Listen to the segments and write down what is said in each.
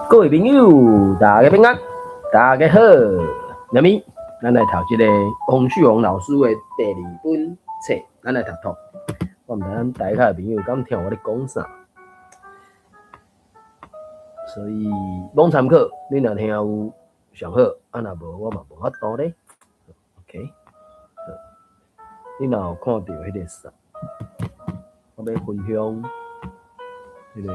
各位朋友，大家平安，大家好。那麼，咱來讀這个王旭榮老師的第二本冊，咱來讀讀。我毋知咱台下的朋友敢聽我咧講啥，所以罔參考，你若聽有上好，啊若無我嘛無法度咧。OK，你若有看著彼个啥，我欲分享彼个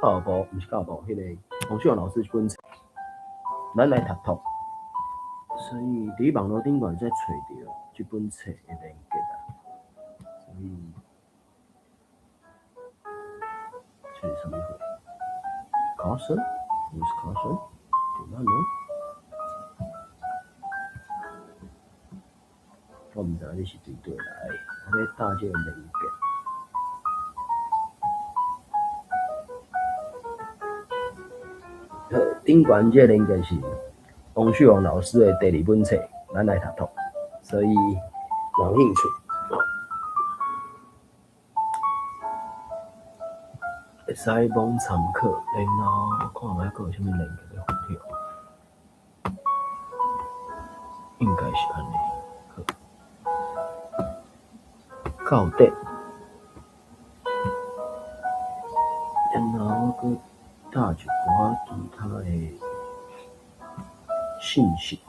教部，毋是教部，彼个王旭榮老師這本冊，咱來讀讀。所以佇網路頂懸會使揣著這本冊的連結啊。所以這是啥物貨？Carson？Who's Carson？點樣呢？我毋知你是對佗來，我欲打這个連結。好，頂懸這个連結是王旭榮老師的第二本冊，咱來讀讀。所以若有興趣，會使罔參考，然後看覓閣有啥物連結欲分享，應該是按呢。好，到底，然後我閣打一寡其他的信息。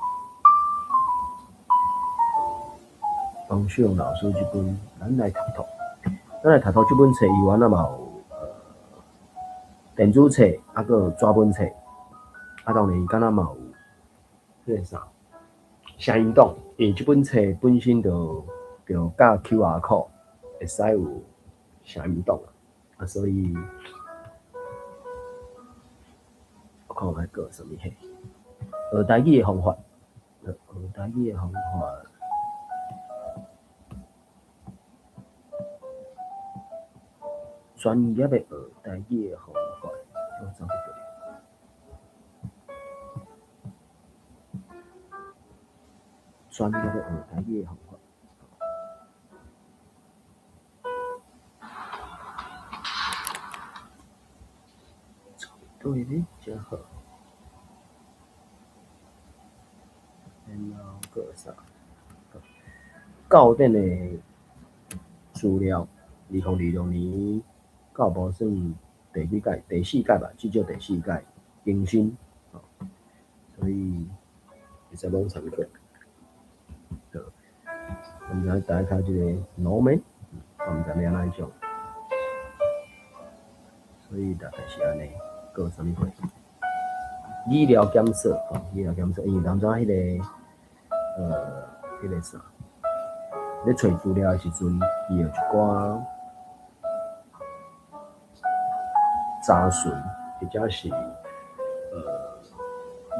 王旭榮老師這本，咱來讀讀。咱來讀讀這本冊，伊原來嘛有電子冊，啊，閣有紙本冊。啊，當然，敢若嘛有彼个啥聲音檔，因為這本冊本身就佮 QR code 會使有聲音檔啊，所以我看覓閣有啥物貨。學台語的方法，學台語的方法，專業的學台語的方法，我走去佗？專業的學台語的方法，對咧，真好。然後閣有啥？教典的資料，2026年教部算第幾屆？第四屆吧，至少第四屆更新，所以會使罔參考。好，我毋知大家這個農民，我毋知欲按怎講，所以大概是按呢。閣有啥物貨？語料檢索，吼，語料檢索，因為當陣彼个，彼个啥，咧揣資料的時陣，伊有一寡查詢，或者是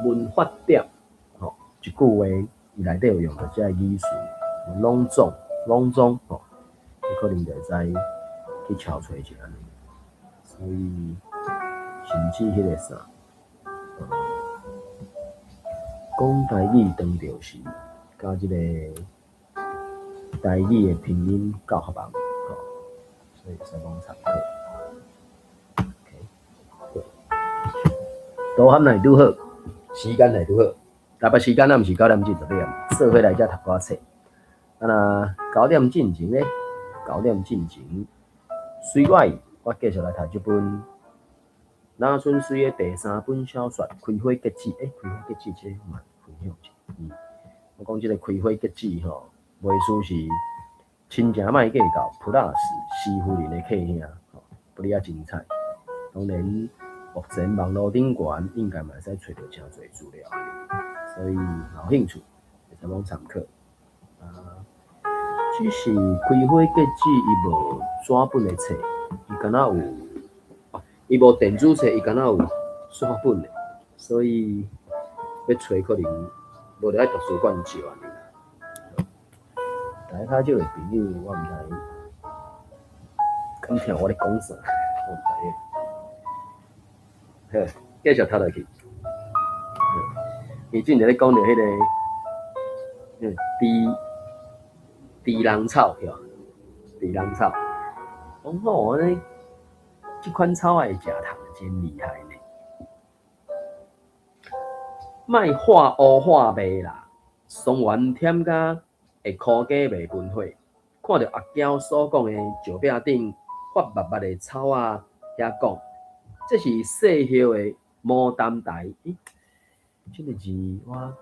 文法點，吼，一句話伊內底有用著這个語詞，攏總，攏總，吼，你可能就會使去搜揣一下按呢，所以甚至彼个啥，講台語當著時，佮這个台語的拼音教學網，吼，所以會使罔參考。OK，好，導航若是拄好，時間若是拄好，台北時間仔毋是9點至10點，做伙來遮讀寡冊。啊若九點進前咧，九點進前，隨我意，我繼續來讀這本林春水的第三本小說《開花結子》。欸，《開花結子》這个嘛分享一下。我講這个《開花結子》吼，袂輸是親情莫計較，plus 師夫人的客兄，吼，不哩仔精彩。當然，目前網路頂懸應該嘛會使揣著誠濟資料，所以若有興趣會使罔參考。啊，只是《開花結子》伊無紙本的冊，伊敢若有，伊無電子冊，伊敢若有紙本的，所以欲揣可能無就愛圖書館借按呢。大家這位朋友，我毋知敢聽我咧講啥，我毋知影。好，繼續讀落去。伊之前咧講著彼个，豬豬籠草對吧？豬籠草，講好按呢，這款草仔會食蟲真厲害呢。莫畫烏畫白啦，桑原忝甲會箍雞袂分火，看著阿嬌所講的石壁頂發密密的草仔遐講，這是細葉的牡丹台。欸，這个字我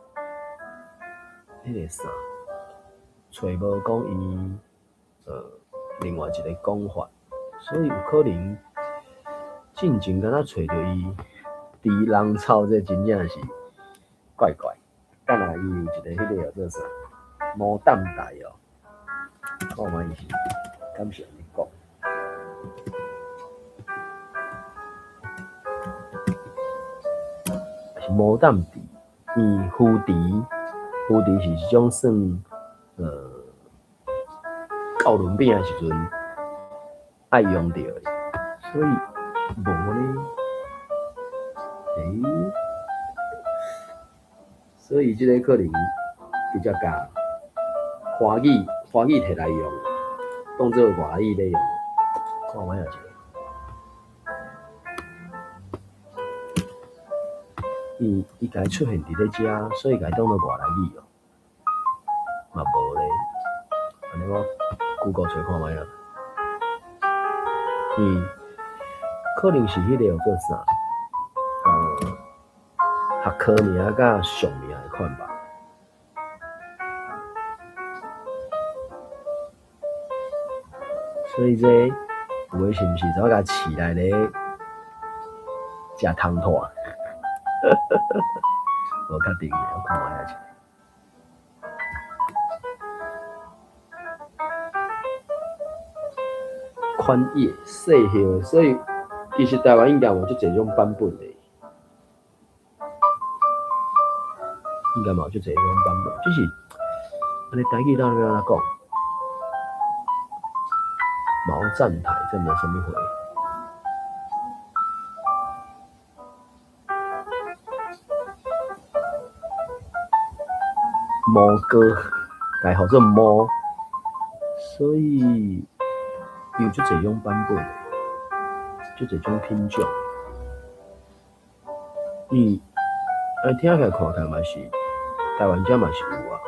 彼个啥，揣無講伊另外一个講法，所以有可能進前敢若揣著伊豬籠草，這真正是怪怪。等下伊有一个彼个叫做啥牡丹台哦，看覓伊是敢是按呢講？是牡丹池，伊浮池，浮池是一種算醮輪餅的時陣愛用著的，所以無呢，欸，所以這个可能直接共華語提來用，當做外來語咧用，看覓仔一下。伊家出現佇咧遮，所以共伊當做外來語哦，嘛無咧。按呢我 Google 揣看覓仔。可能是彼个叫做啥？學科名佮俗名的款吧。所以這有的是毋是怎共飼來咧食蟲兔？無確定的，我看覓仔。寬葉細葉，所以其實台灣應該有足濟種版本的，應該嘛有足濟種版本，只是按呢台語咱欲按怎講？毛棧台這毋知啥物貨？毛哥，改號做毛，所以有足濟種版本，足濟種品種。伊按聽起來看起來嘛是台灣遮嘛是有啊。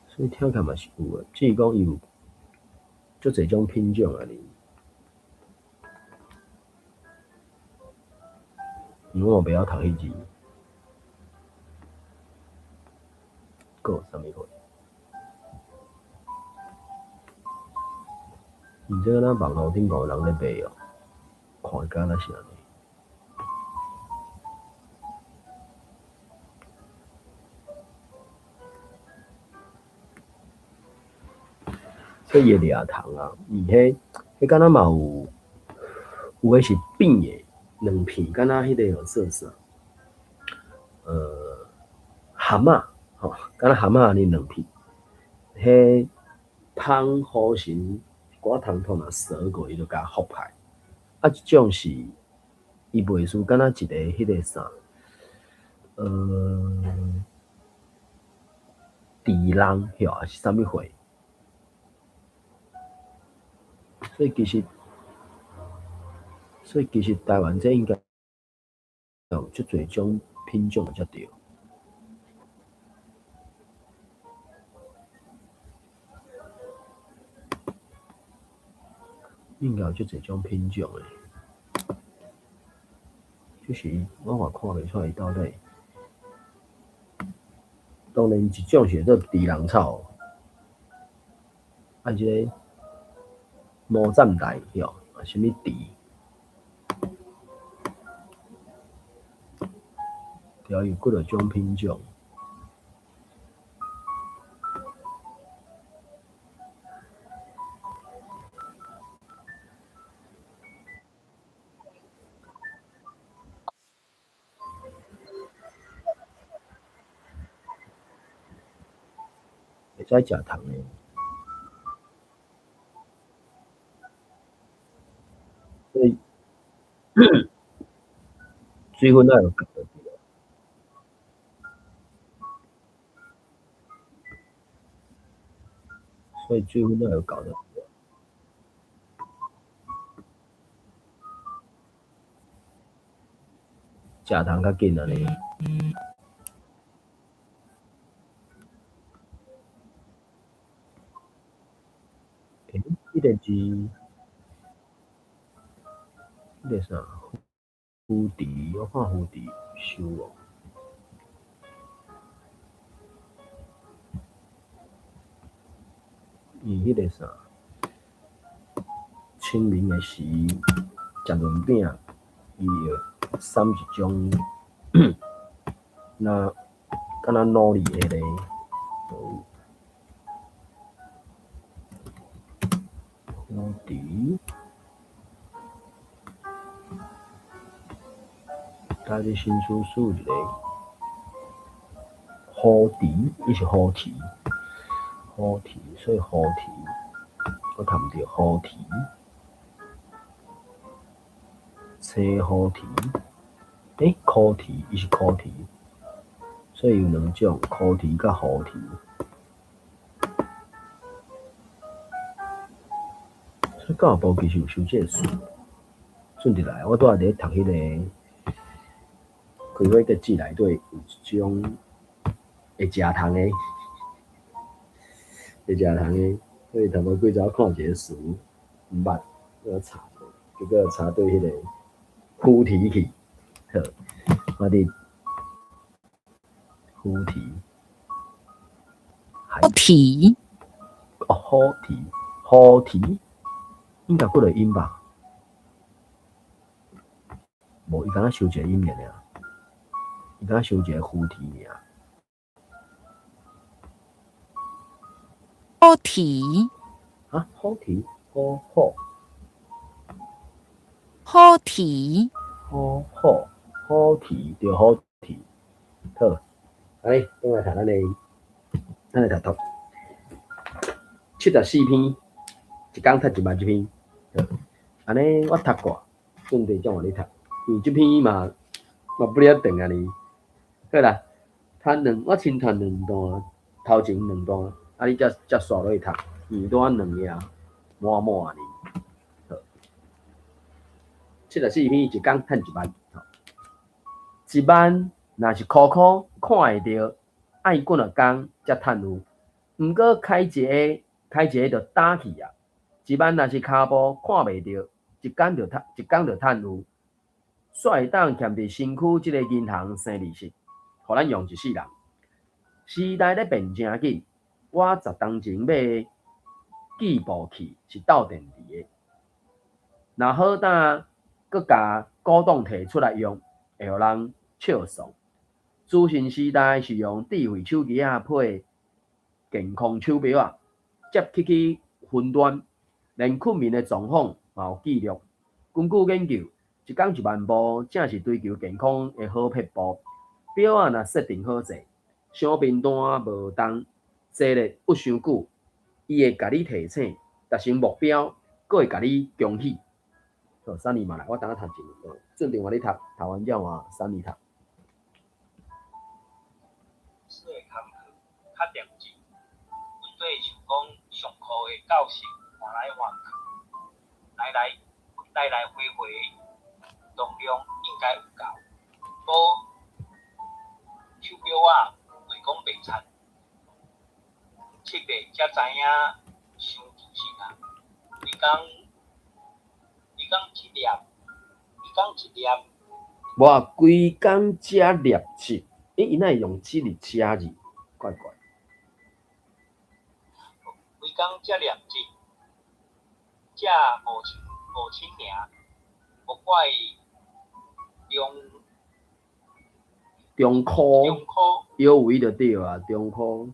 所以聽起來嘛是有的，只是講伊有足濟種品種爾。因為我嘛袂曉讀彼字，閣有啥物貨？因這敢若網路頂頭有人咧賣哦，看敢若是按呢。所以伊會掠蟲啊，伊彼敢若嘛有，有的是扁的，兩片，敢若彼个叫做啥？蚶仔吼，敢若蚶仔按呢兩片。彼蜂虎神一寡蟲兔若踅過，伊就共覆開。啊，一種是伊袂輸，敢若一个彼个啥，豬籠曉抑是啥物貨？所以其實台灣這應該有足濟種品種才對。應該有足濟種品種的，只是我嘛看袂出來伊到底。當然，一種是叫做豬籠草，啊，這个毛棧台曉，啊，啥物池？對啊，有幾若種品種。會使食蟲的。所以水分愛有夠就對。所以水分愛有夠就。食通較緊按呢。欸，彼个字，彼个啥？扶持，我看扶持收無？伊彼个啥？清明的時食潤餅，伊會送一種，若敢若努力的咧。扶持，台日新書輸一個扶持，伊是扶持，扶持，所以扶持，我讀毋著扶持，青扶持，欸，苦提，伊是苦提，所以有兩種，苦提佮扶持。所以教育部其實有收這个稅，順直來，我拄仔佇咧讀彼個開會日誌內底有一種會食蟲的，會食蟲的，所以頭無幾早看一个詞，毋捌，我查者，結果查對彼個扶持去，好，我佇扶持，好提，哦，好提，好提。應該幾落音吧？無，伊敢若收一個音爾，伊敢若收一個扶持爾。好提。啊，好提，好好。好提。好好好提，對，好提。好，按呢，轉來讀咱的，咱來讀讀74篇，一工讀1萬一篇。按呢，我讀過，順便才換你讀，因為這篇嘛嘛不了長啊呢。好啦，讀兩，我先讀兩段，頭前兩段，啊，你才才煞落去讀，因為拄仔兩頁滿滿啊呢。好，74篇一工趁1萬，1萬若是箍箍看會著，愛幾若工才趁有，毋過開一个，開一个就打去啊。1萬若是跤步看袂著，一工就趁，一工就趁有，煞會當欠佇身軀這個銀行生利息，予咱用一世人。時代咧變誠緊，我十冬前買的計步器是鬥電池的，若好膽閣共古董提出來用，會予人笑爽。資訊時代是用智慧手機仔配健康手錶仔，接起去雲端。連睏眠的狀況嘛有記錄。根據研究，一工1萬步正是追求健康的好撇步。錶仔若設定好勢，傷頻單無動，坐咧鬱傷久，伊會共你提醒，達成目標，閣會共你恭喜。好，三年嘛來，我等下讀一段，準備換你讀，讀完才換三年讀。師的工課較認真，阮對想講上課的教室換來換去，來來來來回回，容量應該有夠。無手錶仔袂講袂贼，七月才知影傷自信啊！規工規工一粒，規工一粒。無啊，規工食粒子，欸，伊哪會用這個食字？怪怪。規工食粒子，才5千爾，無怪中中箍，中箍腰圍就對啊，中箍。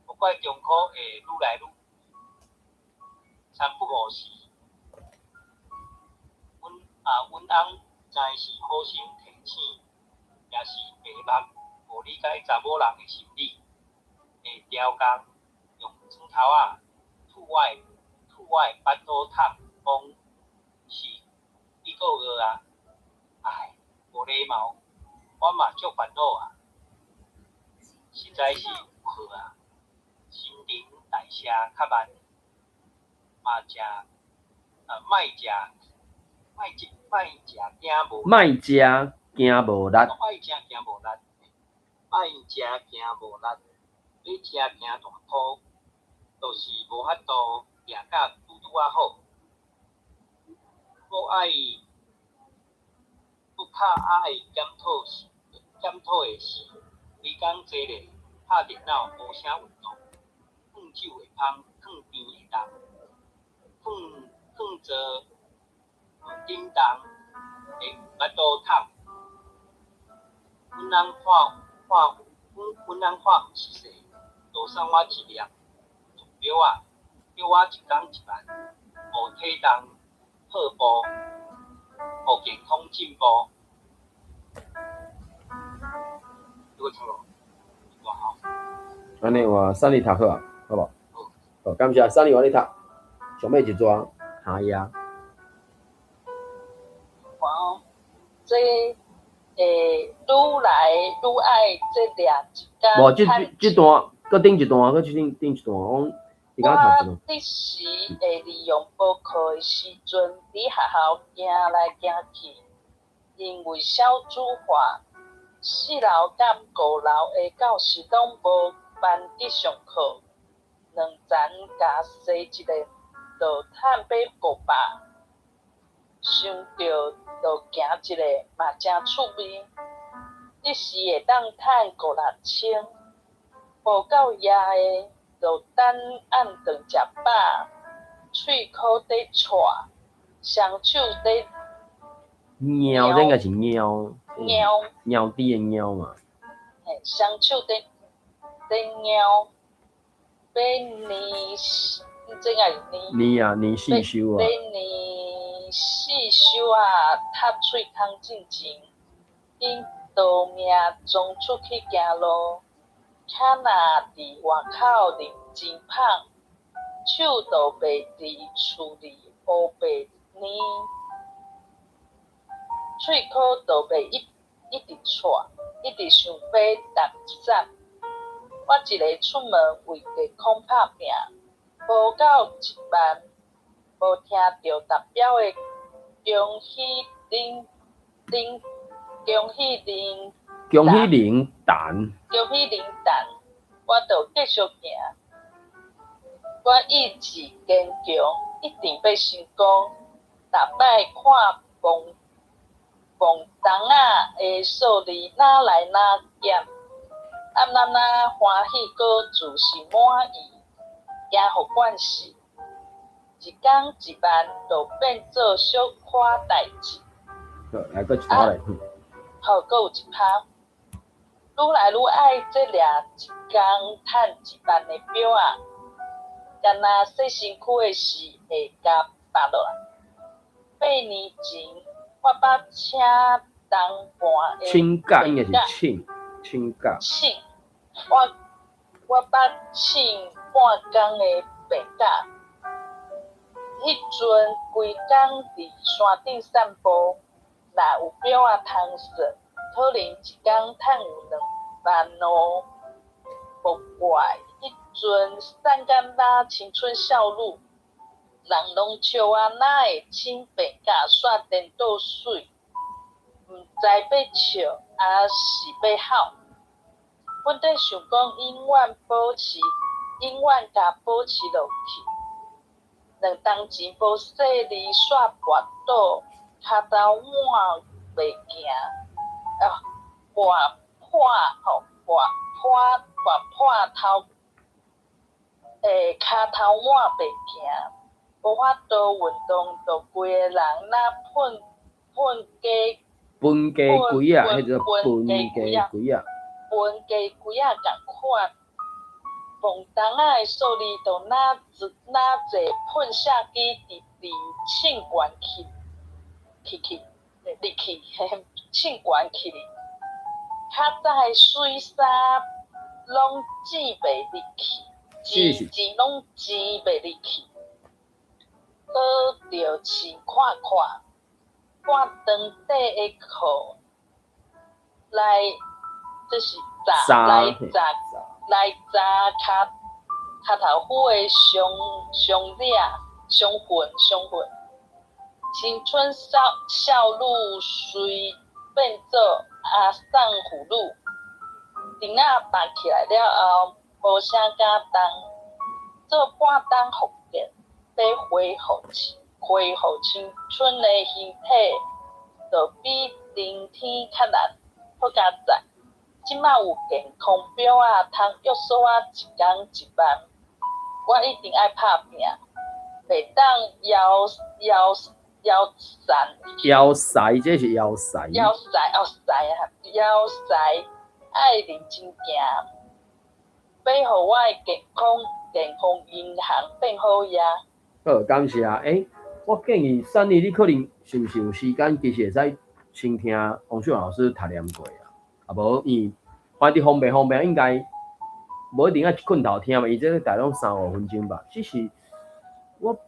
無怪中箍會愈來愈三不五時。阮啊，阮翁知是好心提醒，也是白目，無理解查某人的心理，會刁工用磚頭仔吐我的吐我的腹肚桶，講是你閣餓啊？唉，無禮貌，我嘛足煩惱啊，實在是有禍啊！新陳代謝較慢，嘛食莫食莫食莫食驚無莫食驚無力。愛食驚無力，愛食驚無力，欲食行大箍，就是無法度掠甲拄拄仔好。閣愛閣較愛檢討是檢討的是，規工坐咧拍電腦，無啥運動，放手會空，放邊會重，放放坐頂重會腹肚痛。阮翁看看阮阮翁看毋熟似，就送我一粒藥仔，叫我一工一萬，予體重好步，予健康進步。這個聽無？哇吼！按呢換三里讀好啊，好無？好，感謝三里換你讀，上尾一逝哈呀。哦，這愈來愈愛這掠一工。無，這這段，閣頂一段，閣頂頂一段，講伊敢讀一段。我得時會利用無課的時陣，佇學校行來行去，因為少子化，四樓佮五樓的教室攏無班佇上課，兩層共踅一下，就趁欲500，想著就行一下嘛誠趣味。一時會當趁五六千，無夠夜的，就等暗頓食飽，喙箍佇掣，雙手佇貓，這應該是貓，貓，貓豬的貓嘛。嘿，雙手佇佇貓，欲年，這應該是年。年啊，年四收啊。欲年四收啊，插喙空進前，緊逃命衝出去行路，較若佇外口認真麭，手就袂佇厝裡烏白捏，喙箍就袂一一直掣，一直想欲沓散。我一个出門為健康拍拚，無夠一萬，無聽著達標的恭喜恁恁恭喜恁恭喜恁誕，恭喜恁誕，我就繼續行。我意志堅強，一定欲成功。逐擺看磅磅重仔的數字哪來哪減，暗暗仔歡喜，閣自信滿意，驚予慣勢，一工一萬就變做小可代誌。好，來閣一段來。好，閣有一拍。愈來愈愛這掠一工趁一萬的錶仔，敢若洗身軀的時會共拔落來。8年前，我捌請同伴的請假應該是請請假。請，我我捌請半工的病假。彼陣規工佇山頂散步，若有錶仔通算，可能一工趁有2萬哦。莫怪彼陣散甲若青春少女，人攏笑我哪會請病假煞顛倒媠，毋知欲笑抑是欲哭。本底想講永遠保持，永遠共保持落去。兩冬前無細膩，煞跋倒，跤頭碗袂行，啊，跋破吼，跋破跋破頭，跤頭碗袂行，無法度運動，就規个人若噴噴雞，分雞龜仔，彼叫分雞龜仔。分雞龜仔仝款，磅重仔的數字就若若坐噴射機直直衝懸去，去去入去，衝懸去。較早的水衫攏擠袂入去，錢錢攏擠袂入去。倒著試看看，半長短的褲來，這是紮來紮來紮跤跤頭夫的雙雙領雙份雙份，青春少少女雖變做阿送婦女，釘仔拔起來了後，無啥敢動，做半冬復健，欲恢復青春的形體，就比登天較難。好佳哉，這馬有健康錶仔通約束我一工1萬，我一定愛拍拚，袂當枵枵枵散。枵屎，這是枵屎。枵屎哦屎啊，枵屎愛認真行，欲予我的健康銀行變好額。好，感謝。欸，我建議珊妮，你可能是毋是有時間，其實會使先聽王秀老師讀念過啊。啊無，伊反正方便方便，應該無一定愛一困頭聽嘛。伊這個大攏三五分鐘吧。只是我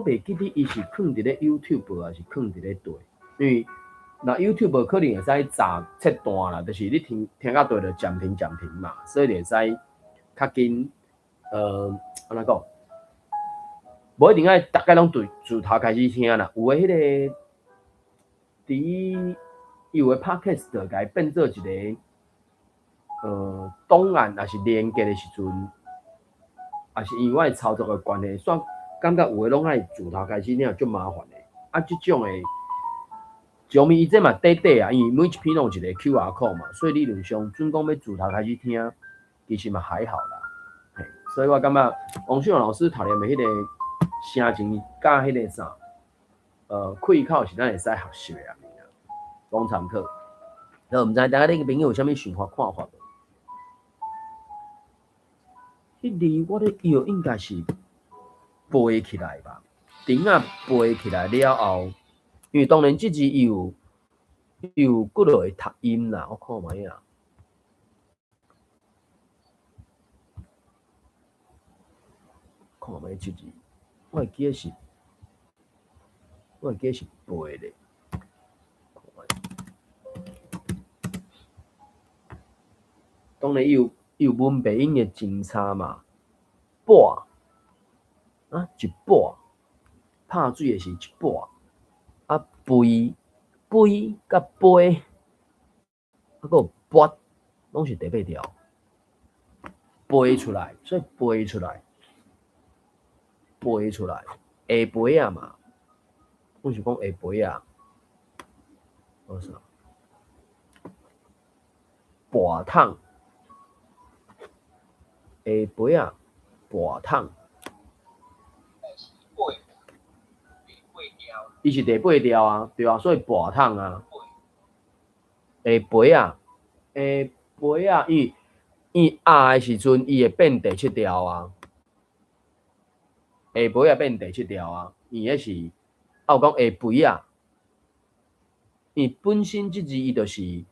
袂記得伊是囥佇咧 YouTube 還是囥佇咧佗，因為若 YouTube 可能會使閘切斷啦，就是你聽聽到佗就暫停暫停嘛，所以會使較緊，按怎講？無一定愛逐家攏對自頭開始聽啦，有的彼個佇有的 Podcast 就共伊變做一個檔案，抑是連結的時陣，抑是因為我的操作的關係，煞感覺有的攏愛自頭開始聽，足麻煩的。啊，這種的，上面伊這嘛短短啊，因為每一篇攏有一個 QR code 嘛，所以理論上準講欲自頭開始聽，其實嘛還好啦。嘿，所以我感覺王秀老師讀念的彼個聲情佮彼個啥，開口是咱會使學習的物件，攏參考。我毋知大家恁個朋友有啥物想法看法無？彼字我咧搖應該是背起來吧，釘仔背起來了後，因為當然這字伊有幾落個讀音啦，我看覓啊。看覓這字，我會記得是背咧。當然伊有文白音的真差嘛，半啊一半，拍水的是一半，啊肥肥佮飞，啊閣有撥，攏是第八調，飛出來，所以飛出來，飛出來，下飛仔嘛，阮是講下飛仔，我啥？跋桶。下杯仔，跋桶。伊是第八調啊，對啊，所以跋桶啊。下杯仔，下杯仔，伊壓的時陣，伊會變第七調啊。下杯仔變第七調啊，伊彼是，啊有講下杯仔，伊本身這字伊就是，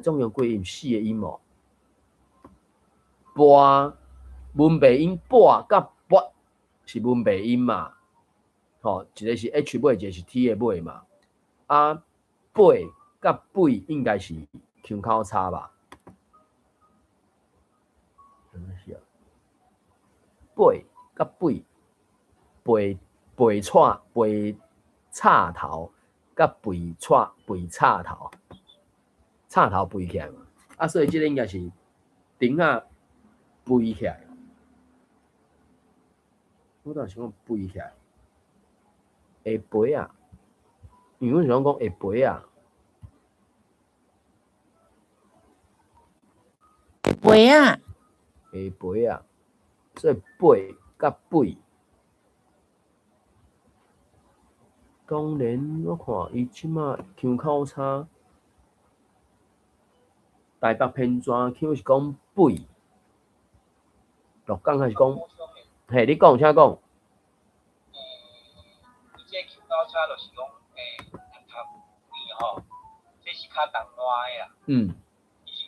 總共幾音？四個音哦。跋文白音跋佮撥是文白音嘛，吼，一個是 H 尾，一個是 T 的尾嘛。啊，背佮背應該是腔口差吧？背佮背，背背蔡背插頭佮背蔡背插頭，插頭背起來嘛。啊，所以這個應該是釘仔背起來。我倒想講背起來，下背啊，因為阮想講下背啊，背啊，下背啊，所以背佮背，當然我看伊這馬腔口差，台北偏磚腔是講背，鹿港還是講？嘿，你講，請講。伊這腔口差就是講，讀對吼，這是較東岸的啦。伊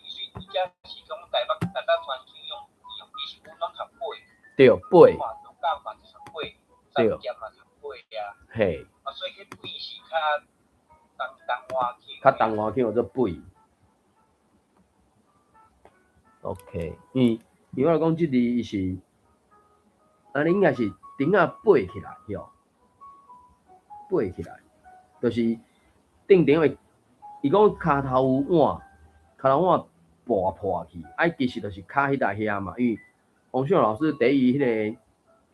是伊這是講台北台北傳腔用伊是阮攏讀背。對，背。鹿港嘛是讀背，三峽嘛讀背啊。嘿。啊，所以彼背是較東岸腔。較東岸腔叫做背。OK，因為我來講，這字伊是。按呢應該是頂仔背起來，吼，背起來，就是頂頂的。伊講跤頭碗，跤頭碗跋破去，啊，其實就是跤彼搭遐嘛。因為王秀老師第一彼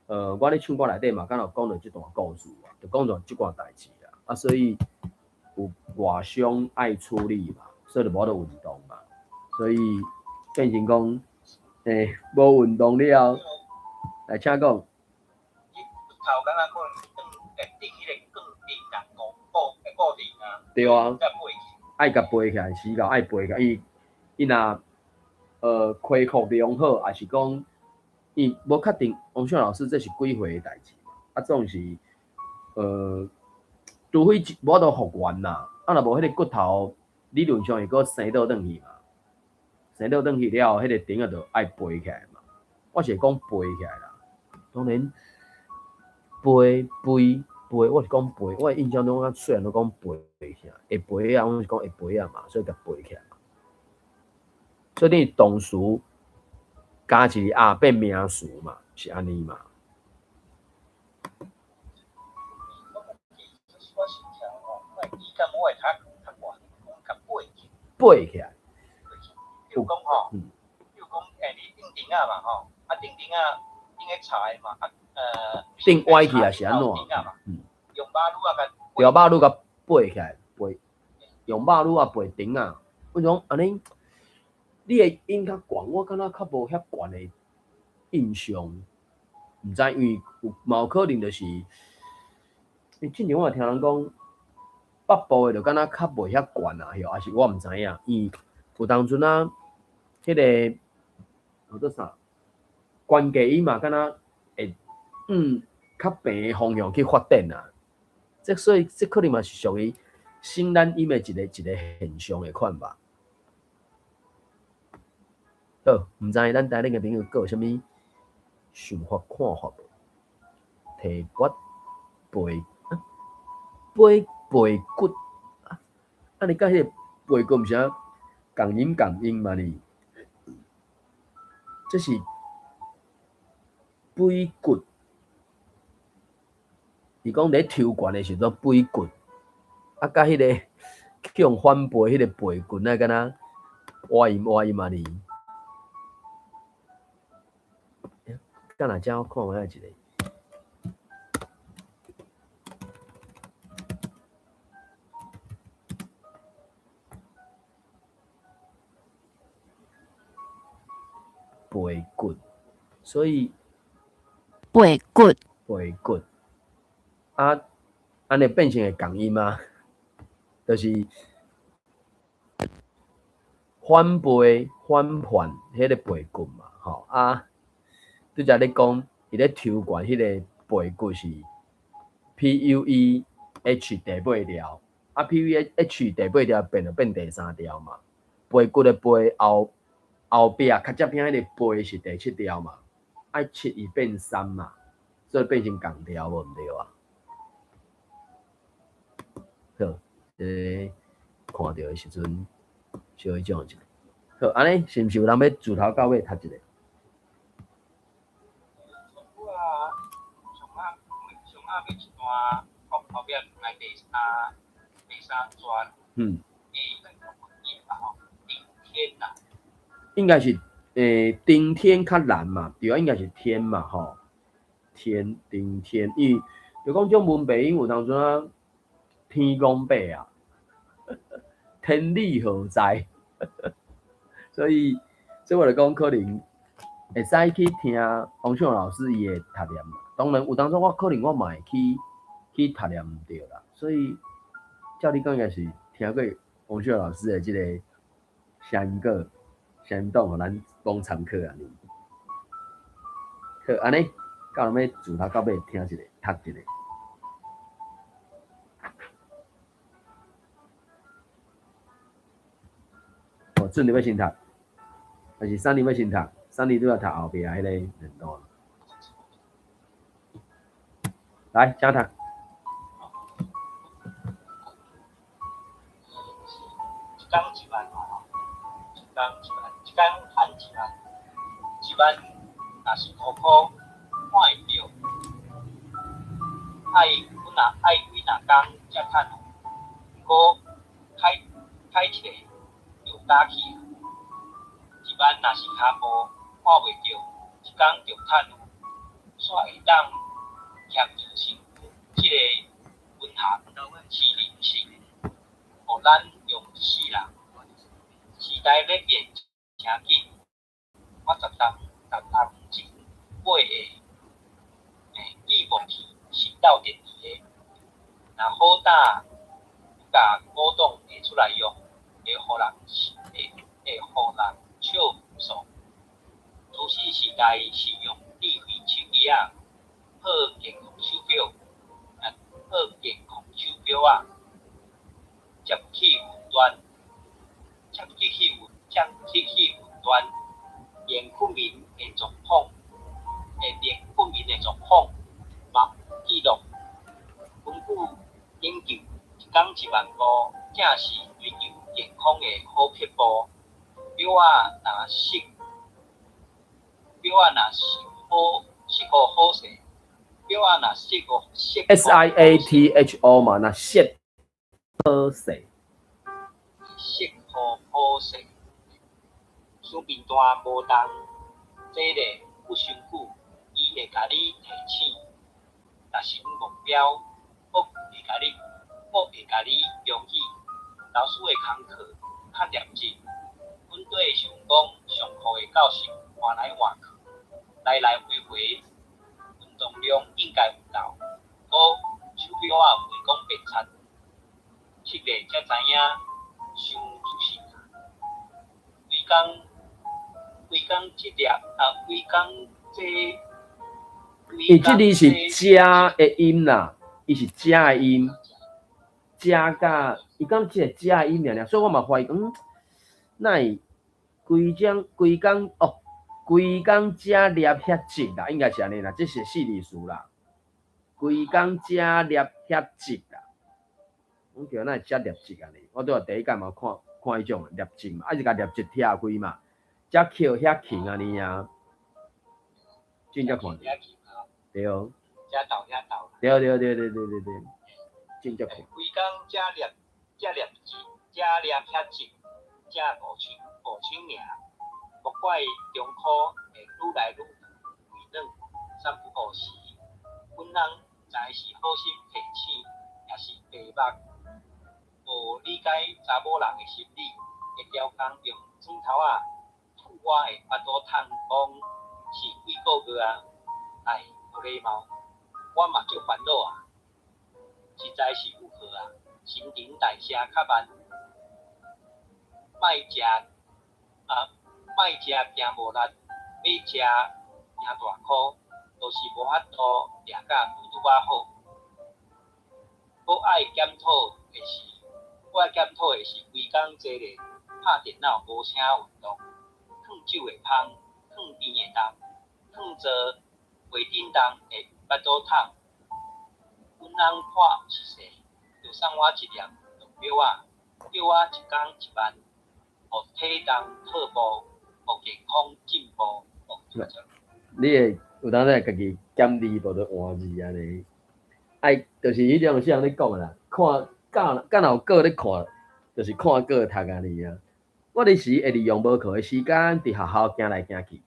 個，我咧唱歌內底嘛，敢若有講著這段故事啊，就講著這寡代誌啊，啊，所以有外傷愛處理嘛，所以就無法度運動嘛，所以變成講，無運動了後，來請講。伊骨頭敢若可能斷會頂彼個鋼釘啊，固定啊。對啊。才背起。愛共背起來，死到愛背起來。伊若恢復良好，抑是講伊無確定。王秀老師這是幾歲的代誌？啊，總是除非無法度復原啦。啊，若無彼個骨頭理論上會閣生倒轉去嘛？生倒轉去了後，彼個釘仔就愛背起來嘛。我是會講背起來啦。當然，背背背，我是講背。我的印象中，我雖然攏講背起來，會背啊，我是講會背啊嘛，所以共背起來。所以你動詞加一個啊變名詞嘛，是按呢嘛？背起來。比如講吼，比如講，你釘釘仔嘛吼，啊釘釘仔釘咧柴嘛，啊釘歪去也是按怎？用肉滷仔共對，肉滷共背起來，背用肉滷仔背釘仔。我講按呢，你的音較懸，我感覺較無遐懸的印象，毋知因為有嘛有可能就是，因之前我有聽人講，北部的就敢若較袂遐懸啊，抑是我毋知影。伊有當陣啊，彼個叫做啥？關鍵音嘛，敢若會較平的方向去發展啊。這所以這可能嘛是屬於省咱音的一個一個現象的款吧。好，毋知咱台頂的朋友閣有啥物想法看法無？提拔背背背骨啊，啊你佮彼個背骨毋是啊仝音仝音嘛呢？這是背骨，伊講佇咧抽懸的時陣背骨，啊，佮彼個去予反背彼個背骨，那敢若倚音倚音嘛呢？等下遮我看覓一個。背骨，所以背骨，背骨，啊，按呢變成會仝音嗎？就是反背反叛彼個背骨嘛，吼啊！拄才咧講，伊咧抽懸彼個背骨是 P U E H 第八調，啊 P U E H 第八調變就變第三調嘛。背骨的背後後壁較側邊彼個背是第七調嘛，愛七伊變三嘛，所以變成仝調無毋對啊？好，看著的時陣小可講一下。好，按呢是毋是有人欲自頭到尾讀一下？上下尾一段，後壁來第三段。頂天啦。應該是頂天較難嘛，對啊，應該是天嘛，吼，天頂天，因為就講這種文白音有當陣啊，天公伯啊，天理何在？所以，所以我就講可能會使去聽王秀老師伊的讀念嘛。當然有當陣我可能我嘛會去讀念毋對啦，所以照你講應該是聽過王秀老師的這個聲音稿。聲音檔，予咱講參考按呢。好，按呢，到尾自頭到尾聽一下，讀一下。哦，準你欲先讀，還是三年欲先讀？三年拄仔讀後壁彼個兩段。來，請讀。一工一萬嘛，一工一萬，一工趁一萬，一萬若是5箍，半看會著，愛阮若愛幾若工才趁有，毋過開開一下就早起啊。一萬若是跤步看袂著，一工就趁有，煞會當儉著身軀這个文學飼靈室，予咱用一世人。時代咧變誠緊，我10冬10冬前買的計步器是鬥電池的，若好膽共古董提出來用，會予人笑煞。資訊時代是用智慧手機仔抱健康手錶仔，接去雲端，接去雲端，連睏眠的狀況嘛有記錄。根據研究，一工1萬步正是追求健康的好撇步。錶仔若適好適予好勢，錶仔若適予適 S I A T H O 嘛，若適好勢，適予好勢。傷貧大無動，坐咧不傷久，伊會共你提醒，達成目標，閣會共你恭喜。老師的功課較認真，阮綴想講上課的教室換來換去，來來回回，運動量應該有夠，閣手錶仔袂講變賊，七月才知影傷自信啊！規工規工這粒啊，規工這伊這字是食的音啦，伊是食的音，食佮伊講這個食的音爾爾，所以我嘛懷疑講，哪會規工規工哦，規工食粒遐積啦，應該是按呢啦，這是四字詞啦。規工食粒遐積啦，阮叫哪會食粒積按呢？我拄仔第一擺嘛看看彼種粒積嘛，啊是共粒積拆開嘛，才扣遐勤按呢啊，真正看著，對，遮斗遐斗，對對對對對對對，真正看。規工食粒食粒積，食粒遐積，才5000爾，莫怪中箍會愈來愈微軟。三不五時，阮翁毋知是好心提醒，抑是白目，無理解查某人的心理，會刁工用指頭仔吐我的腹肚痛，講是幾个月啊？哎，無禮貌，我嘛足煩惱啊，實在是有好啊，新陳代謝較慢，莫食啊，莫食驚無力，欲食驚大箍，就是無法度掠甲拄拄仔好。閣愛檢討的是，閣愛檢討的是，規工坐咧拍電腦，無啥運動，囥酒會芳，囥甜會重，囥做袂振動會腹肚痛。阮翁看有熟勢，就送我一粒運動錶仔，叫我一工1萬，予體重退步，予健康進步。你會有當陣家己減字，無就換字按呢？愛就是彼種像你講的啦，看敢敢若有閣咧看，就是看閣讀按呢啊。我彼時會利用無課的時間，佇學校行來行去，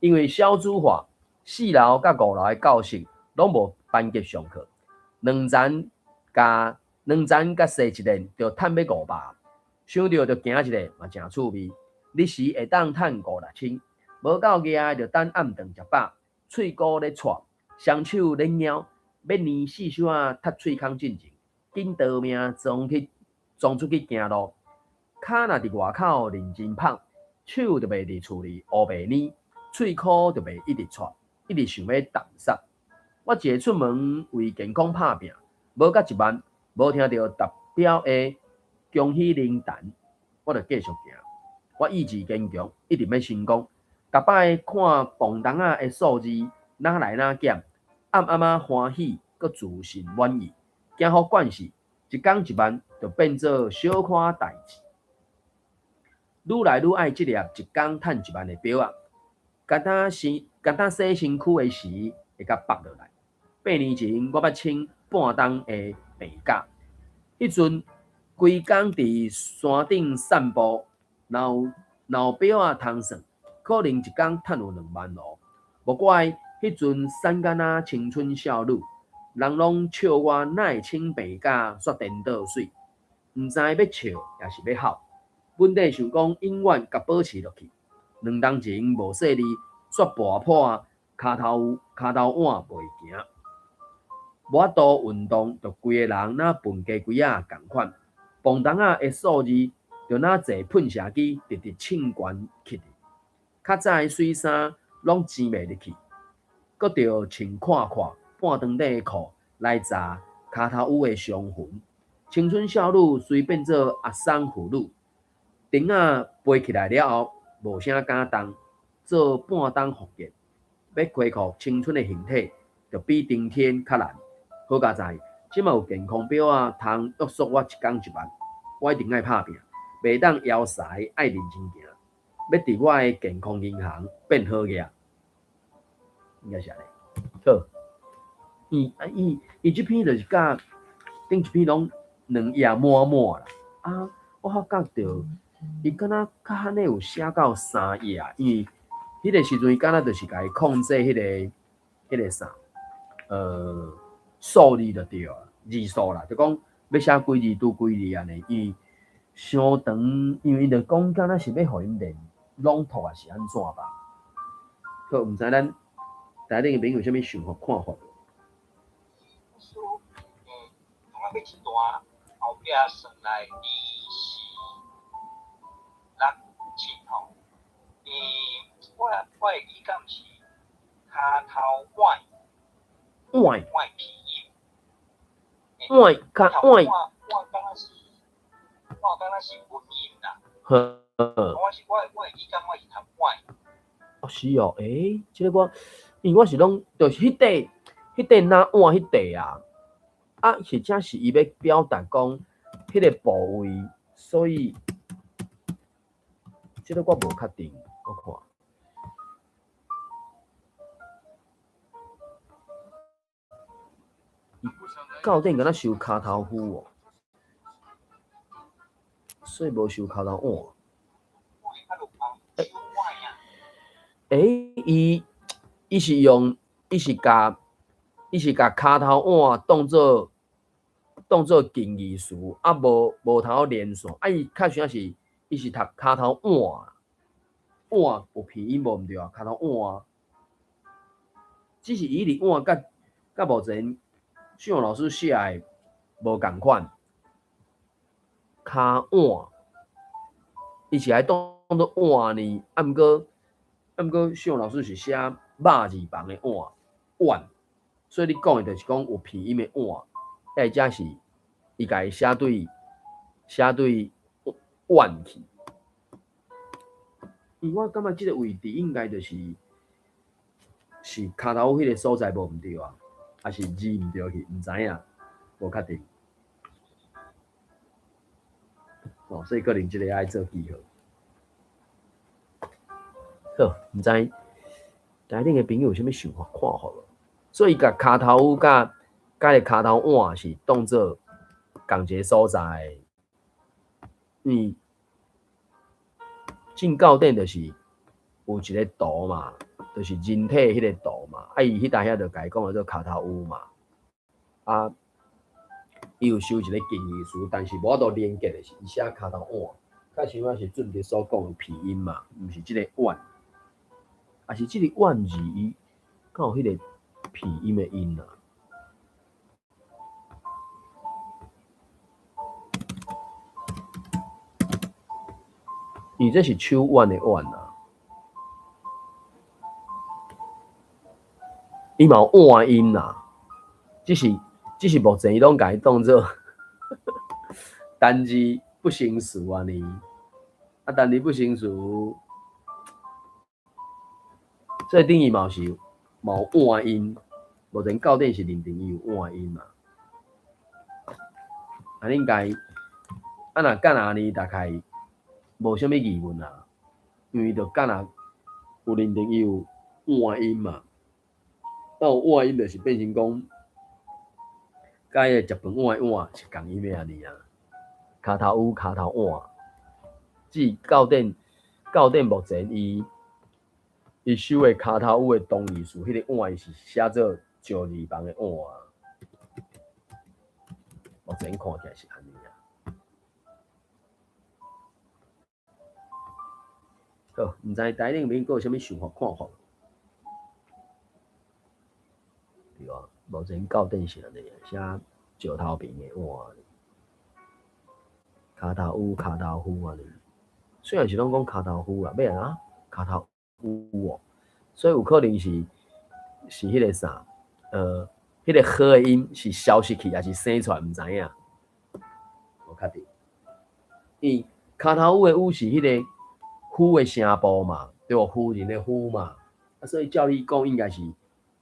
因為少子化，4樓佮5樓的教室攏無班級上課，兩層共踅一輪就趁欲500，想著就行一下嘛誠趣味。彼時會當趁五六千，無夠額就等暗頓食飽，喙箍咧掣，雙手咧貓，欲奶四手仔踢喙空進前，緊逃命衝出去行路。跤若佇外口認真拍，手就袂佇厝裡烏白奶，喙箍就袂一直掣，一直想欲澹殺。我一个出門為健康拍拚，無到1萬，無聽著達標的恭喜靈誕，我就繼續行。我意志堅強，一定欲成功。逐擺看磅重仔的數字，哪來哪減，暗暗仔歡喜，閣自信滿意，驚予慣勢，一工一萬就變做小可代誌。愈來愈愛這粒一工趁1萬的錶仔，敢若是敢若洗身軀的時，會共縛落來。8年前，我捌穿半冬的白甲，彼陣規工佇山頂散步，若有若有錶仔通算，可能一工趁有2萬盧。無怪彼陣瘦甲若青春少女，人攏笑我哪會穿白甲煞顛倒媠，毋知欲笑抑是欲哭。本底想講永遠共保持落去，2冬前無細膩，煞跋破跤頭跤頭腕袂行，無法度運動，就規个人若笨雞龜仔仝款。磅重仔的數字，就若坐噴射機直直衝懸去。較早的媠衫攏穿袂入去，閣著穿闊闊半長底的褲來紮跤頭趺的傷痕。青春少女雖變做阿桑婦女，釘仔背起來了後，無啥敢動，做半冬復健，欲恢復青春的形體，就比登天較難。好佳哉，這馬有健康錶仔通約束我一工1萬，我一定愛拍拚，袂當枵屎愛認真行，欲佇我的健康銀行變好額，應該是按呢。好，伊啊伊伊這篇就是佮頂一篇攏兩頁滿滿啦。啊，我發覺著伊敢若較罕咧有寫到三頁，因為彼個時陣伊敢若就是共伊控制彼個啥，數字就對啊，字數啦，就講欲寫幾字拄幾字按呢，因為傷長，因為伊就講敢若是欲予𪜶練朗讀抑是按怎吧？好，毋知咱台頂的朋友有啥物想法看法？書，我欲一段後壁算來二四六七吼，我會記敢是跤頭腕腕腕拼音，腕跤腕，我感覺是文音啦。呵，我會記感我是讀腕。哦是哦，這個我，因為我是攏就是彼塊彼塊哪碗彼塊啊，啊或者是伊欲表達講彼個部位，所以這個我無確定，我看。到頂敢若收跤頭趺哦，所以無收跤頭腕。伊是用，伊是共跤頭腕當做近義詞，啊無通連線，啊伊確實是，伊是讀跤頭腕，腕有鼻音無毋對啊，跤頭腕，只是伊佇腕佮目前俊宏老師寫的無仝款，跤腕，伊是愛當做腕呢，啊毋過俊宏老師是寫肉字旁的腕，腕，所以你講的就是講有鼻音的腕，抑者是伊共伊寫對腕去。因為我感覺這個位置應該就是跤頭彼個所在無毋對啊，抑是字毋對去，毋知影，無確定。哦，所以可能這個愛做記號。好，毋知台頂的朋友有啥物想法看法無？所以共跤頭佮佮個跤頭腕是當做仝一個所在，因為進教頂就是有一個圖嘛，就是人體彼個圖嘛，啊伊彼搭遐就共伊講做跤頭趺嘛，啊，伊有收一個近義詞，但是無法度連結的是伊寫跤頭腕，較像仔是俊哲所講的鼻音嘛，毋是這個腕，抑是這個腕字伊敢有彼個鼻音的音啊？伊這是手腕的腕啊，伊嘛有腕音啦，只是目前伊攏共伊當做單字不成詞按呢，啊單字不成詞，所以等於嘛是嘛有腕音，目前到底是認定伊有腕音嘛？啊，應該啊若敢若按呢，大概無啥物疑問啊，因為就敢若有認定伊有腕音嘛。啊有碗音就是變成講，佮彼個食飯碗的碗是仝音的按呢啊。跤頭趺、跤頭碗，至到底目前伊收的跤頭趺的同義詞，彼個碗伊是寫做石字旁的碗。目前看起來是按呢啊。好，毋知台頂面閣有啥物想法看法？對啊，目前到底是按呢，寫石頭旁的碗，跤頭趺、跤頭夫按呢。雖然是攏講跤頭夫啦，欲按怎跤頭趺哦，所以有可能是彼個啥，彼個呵的音是消失去，抑是生出來，毋知影，無確定。因為跤頭趺的趺是彼個夫的聲部嘛，對無？夫人的夫嘛，啊，所以照理講應該是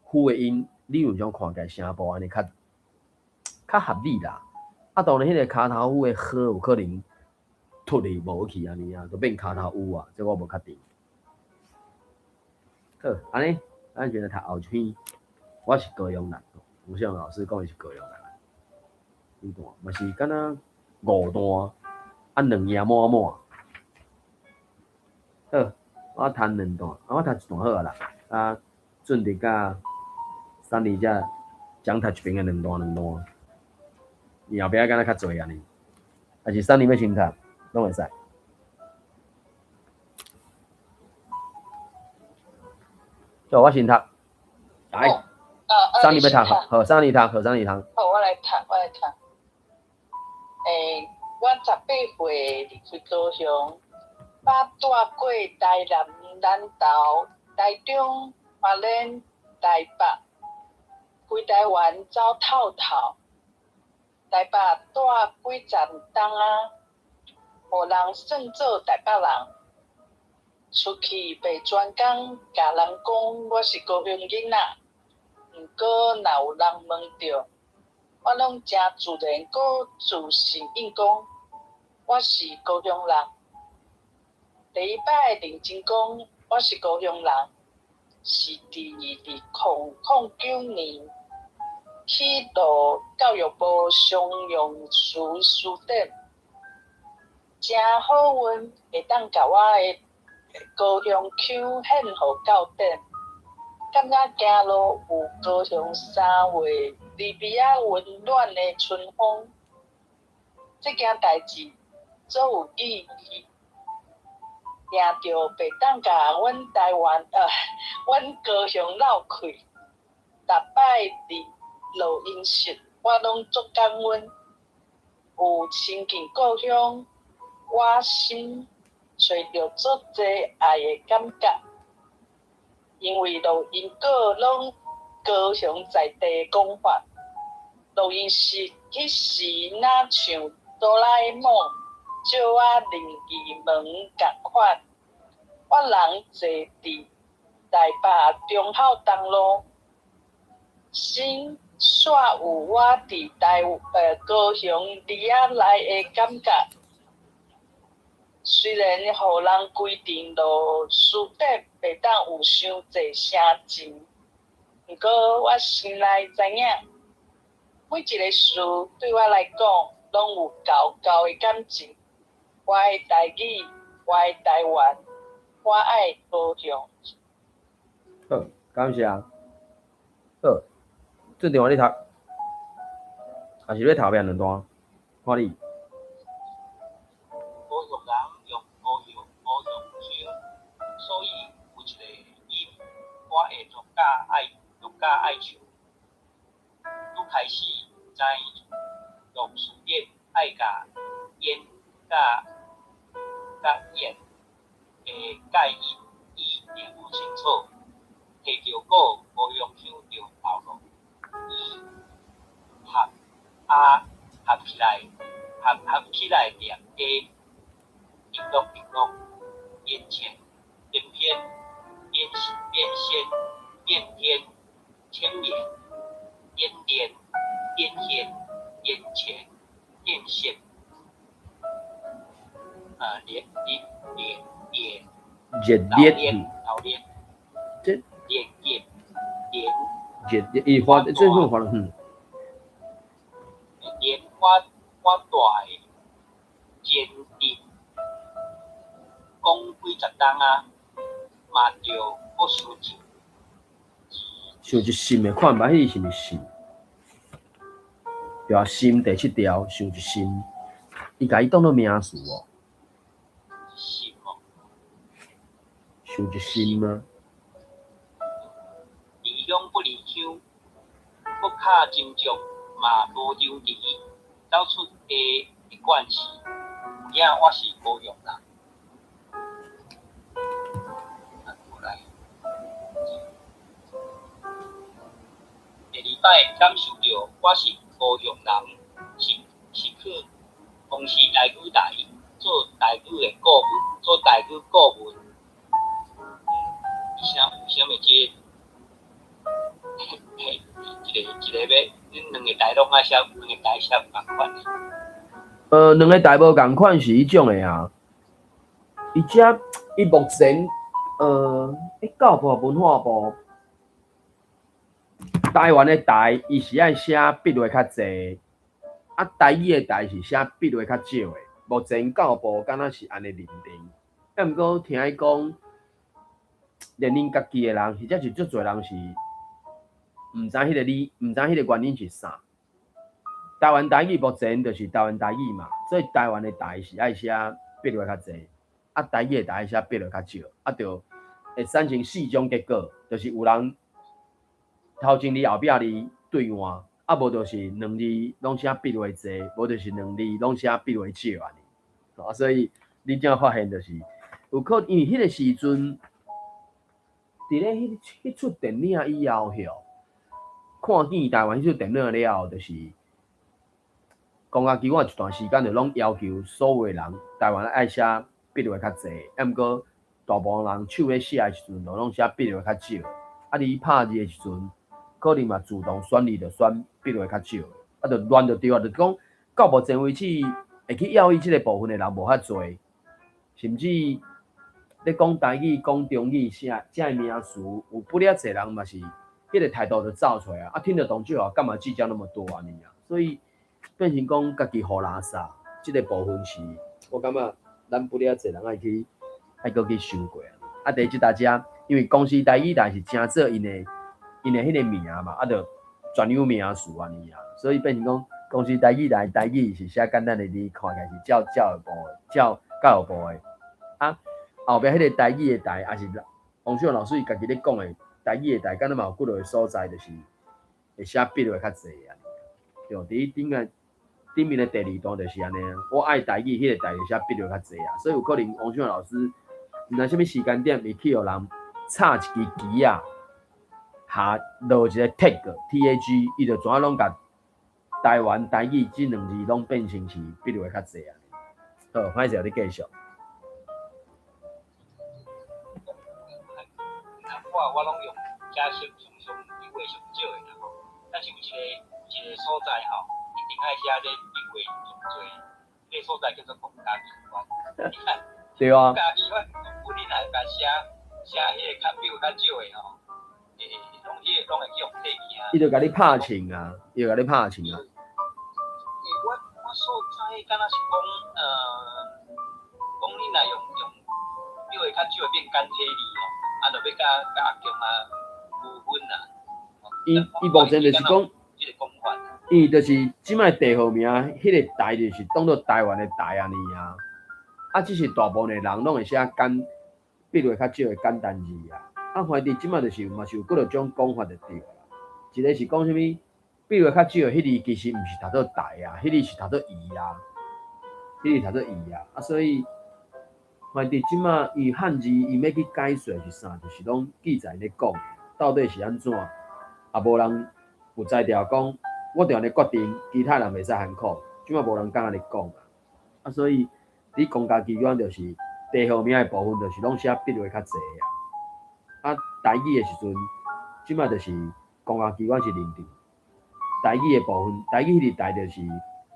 夫的音，理論上看起來聲部按呢較合理啦。啊，當然彼個跤頭夫的呵有可能脫離無去按呢啊，就變跤頭趺啊，這我無確定。好，按呢，咱先來讀後一篇。我是高雄人，吳世雄老師講伊是高雄人。幾段？嘛是敢若五段，啊兩頁滿滿。好，我讀兩段，啊，我讀一段好啊啦。啊，準佇佮三二遮講讀一遍的兩段兩段。伊後壁敢若較濟按呢，抑是三二欲先讀，攏會使。好，我先讀。來，三二欲讀，好，三二讀，好，三二讀。好，我來讀，我來讀。我18歲離開高雄，捌蹛過台南、南投、台中、花蓮、台北，規台灣走透透。台北蹛幾十冬仔，予人算做台北人。出去袂專工，共人講我是高雄囡仔。毋過若有人問著，我攏誠自然閣自信應講，我是高雄人。第一擺認真講我是高雄人，是佇2009年去讀教育部常用詞辭典，誠好運會當共我的高雄腔獻予教典，感覺行路有高雄3月離鼻仔溫暖的春風。這件代誌足有意義，定著袂當共阮台灣阮高雄落氣。逐擺佇錄音室，我攏足感恩，有親近故鄉，我心揣著足濟愛的感覺。因為錄音稿攏高雄在地的講法，錄音室彼時若像哆啦 A 夢借我任意門仝款，我人坐佇台北忠孝東路，心煞有我佇高雄里仔內的感覺。雖然予人規定落辭典袂當有傷濟生字，毋過我心內知影，每一个詞對我來講攏有厚厚的感情。我愛台語，我愛台灣，我愛高雄。好，感謝。好，這段你讀，還是欲讀後壁兩段？看你。高雄人用高雄腔，所以有一個音，我會愈佮愛唱。拄開始知錄詞典愛共煙佮燕的介音字念清楚，提著稿高雄腔就流露，伊合阿合起來念 A，叮啷叮啷，眼前連篇連線變天千年演練電線電線電線，連連連連熱老烈練老練這連連連伊發這種發。連我蹛的前鎮講幾十冬仔，嘛著閣想一想一心的款吧，彼個是毋是心？對啊，心第七條想一心，伊共伊當做名詞哦。心哦。想一心啊。離鄉不離鄉，閣較斟酌嘛無張持，走出家的慣勢。有影我是高雄人。過來。第二擺感受著我是高雄人，是去公視台語台做台語的顧問，做台語顧問。伊啥有啥物這個？一个一个欲，恁兩個台攏愛寫，兩個台寫無仝款的。兩个台無仝款是彼種的啊。伊遮伊目前，教育部文化部，台灣的台，伊是愛寫筆畫較濟，啊，台語的台是寫筆畫較少的。目前教育部敢若是按呢認定，啊，毋過聽伊講，連恁家己的人，或者是足濟人是毋知彼个理，毋知彼个原因是啥。台灣台語目前就是台灣台語嘛，所以台灣的台是愛寫筆畫較濟，啊，台語的台寫筆畫較少，啊，就會產生四種結果，就是有人頭前字後壁字對換，啊，無就是兩字攏寫筆畫濟，無就是兩字攏寫筆畫少按呢。啊，所以你才發現就是有可能，因為彼个時陣，佇咧彼齣電影以後吼，看見台灣彼齣電影了後，就是公家機關一段時間就攏要求所有的人，台灣愛寫筆畫較濟，啊，毋過大部分人手咧寫的時陣，就攏寫筆畫較少。啊，你拍字的時陣，可能嘛自動選字就選筆畫較少，啊，就亂就對啊，就講到目前為止會去要伊這个部分的人無遐濟，甚至咧講台語、講中語，寫這个名詞，有不了濟人嘛是彼个態度就走出來啊，聽得懂就好，幹嘛計較那麼多按呢啊？所以變成講家己予垃圾，這个部分是我感覺咱不了濟人愛去愛閣去想過啊。啊，第一大家，因為公視台語台是誠做𪜶的彼个名嘛，啊，就專有名詞按呢啊，所以變成講公視台語台台語是寫簡單的字，看起來是照教育部的，照教育部的。啊，後壁彼个台語的台，也是王秀老師伊家己咧講的，台語的台，敢若嘛有幾落個所在，就是會寫筆畫較濟啊。對，佇頂個頂面的第二段就是按呢啊，我愛台語，彼个台就寫筆畫較濟啊，所以有可能王秀老師毋知啥物時間點，會去予人插一支旗仔，下落一個 tag T A G，伊就全攏共台灣台語這兩字攏變成是筆畫較濟啊。好，歹勢，你繼續。我攏用遮上上上筆畫上少的啦吼，但是有一個所在吼，一定愛寫這筆畫上濟，彼個所在叫做公家機關。對啊。公家機關，有你若共寫寫彼个較筆畫較少的吼，攏彼个攏會去予退去啊。伊就共你拍槍啊，伊就共你拍槍啊。我所知敢若是講，講你若用筆畫較少的變簡體字吼，啊，就欲共阿強啊區分啊。伊目前就是講，這个講法。伊就是這擺地號名，彼个台就是當做台灣的台按呢啊。啊，只是大部分的人攏會寫簡筆畫較少的簡單字啊。啊，反正這擺就是嘛是有幾落種講法就對啦。一个是講啥物筆畫較少的彼字其實毋是讀做台啊，彼字是讀做伊啊，彼字讀做伊啊。啊，所以反正這擺伊漢字伊欲去解說是啥，就是攏記載咧講，到底是按怎，也無人有才調講，我就按呢決定，其他人袂使含苦。這擺無人敢按呢講啊。啊，所以佇公家機關就是地號名的部分，就是攏寫筆畫較濟啊。啊，台語的時陣，這擺就是公家機關是認定台語的部分，台語彼個台就是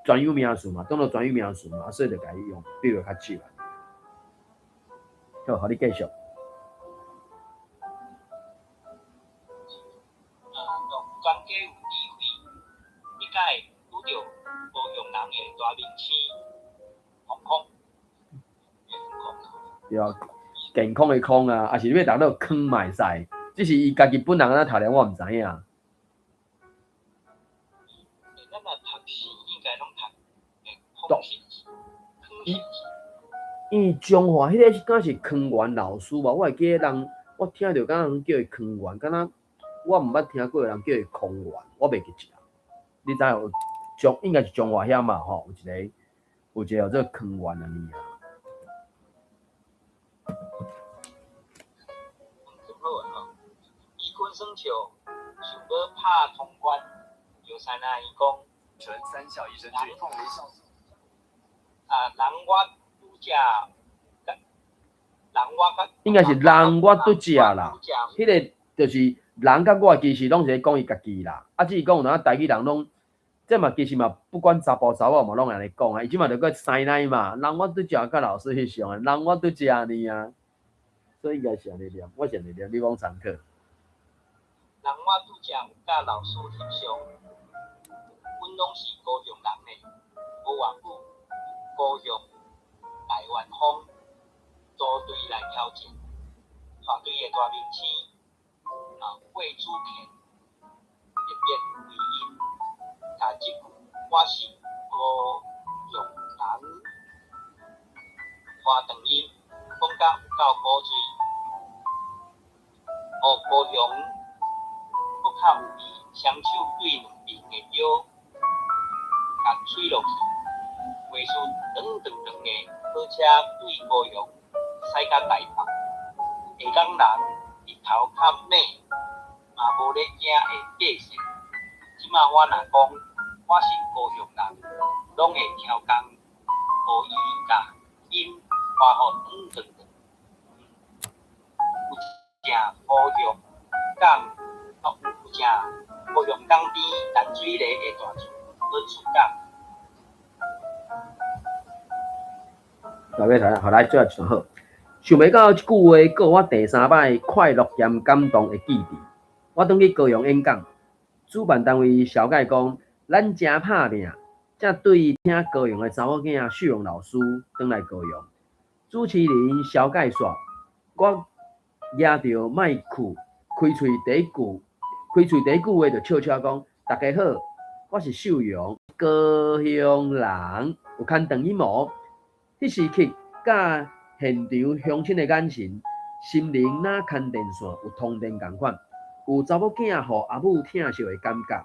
專有名詞嘛，當做專有名詞嘛，所以就共伊用筆畫較少。好，予你繼續。對啊，健康的康啊，抑是你欲讀做康嘛會使，只是伊家己本人按怎讀咧，我毋知影。咱若讀字應該攏讀康姓字，康姓字。伊彰化彼个敢是康源老師吧？我會記得人，我聽著敢若人叫伊康源，敢若我毋捌聽過有人叫伊康源，我袂記得。你知有彰應該是彰化遐嘛吼，有一個叫做康源按呢啊。好啊吼，伊君耍笑，想欲拍通關，藥師奶伊講。純三效益生菌，鳳梨酵素。啊，人我拄食，人我佮應該是人我拄食啦，彼個就是人佮我其實攏是咧講伊家己啦，啊，只是講有當台語人攏，這嘛其實嘛不管查埔查某嘛攏會按呢講啊，伊這嘛就閣師奶嘛，人我拄食佮老師翕相啊，人我拄食爾啊，所以應該是按呢念，我是按呢念，你講參考。人我拄才有佮老師翕相，阮攏是高雄人呢，無偌久，高雄台灣風組隊來挑戰，團隊的大明星啊，魏祖田特別回應，共這句我是高雄人，花長音講甲有夠古錐，哦，高雄閣較有味，雙手對兩邊的腰，共吹落去，話術長長長的火車對高雄駛到台北，下港人日頭較猛，嘛無咧驚會過身。這馬我若講我是高雄人，攏會超工，予伊共音拖予長長長。有正高雄港，哦，有正高雄港邊淡水螺的大厝，閣出港。大家睇，好來，最後一段好。想袂到這句話，閣有我第三擺快樂兼感動的記憶。我轉去高雄演講，主辦單位紹介講，咱誠拍拚，才對聽高雄的查某囝秀榮老師轉來高雄。主持人紹介煞，我舉著麥克，開喙第一句，開喙第一句話就笑笑講：大家好，我是秀榮，高雄人，有牽長音無？彼時刻，佮現場鄉親的眼神，心靈若牽電線有通電仝款，有查某囝予阿母疼惜的感覺。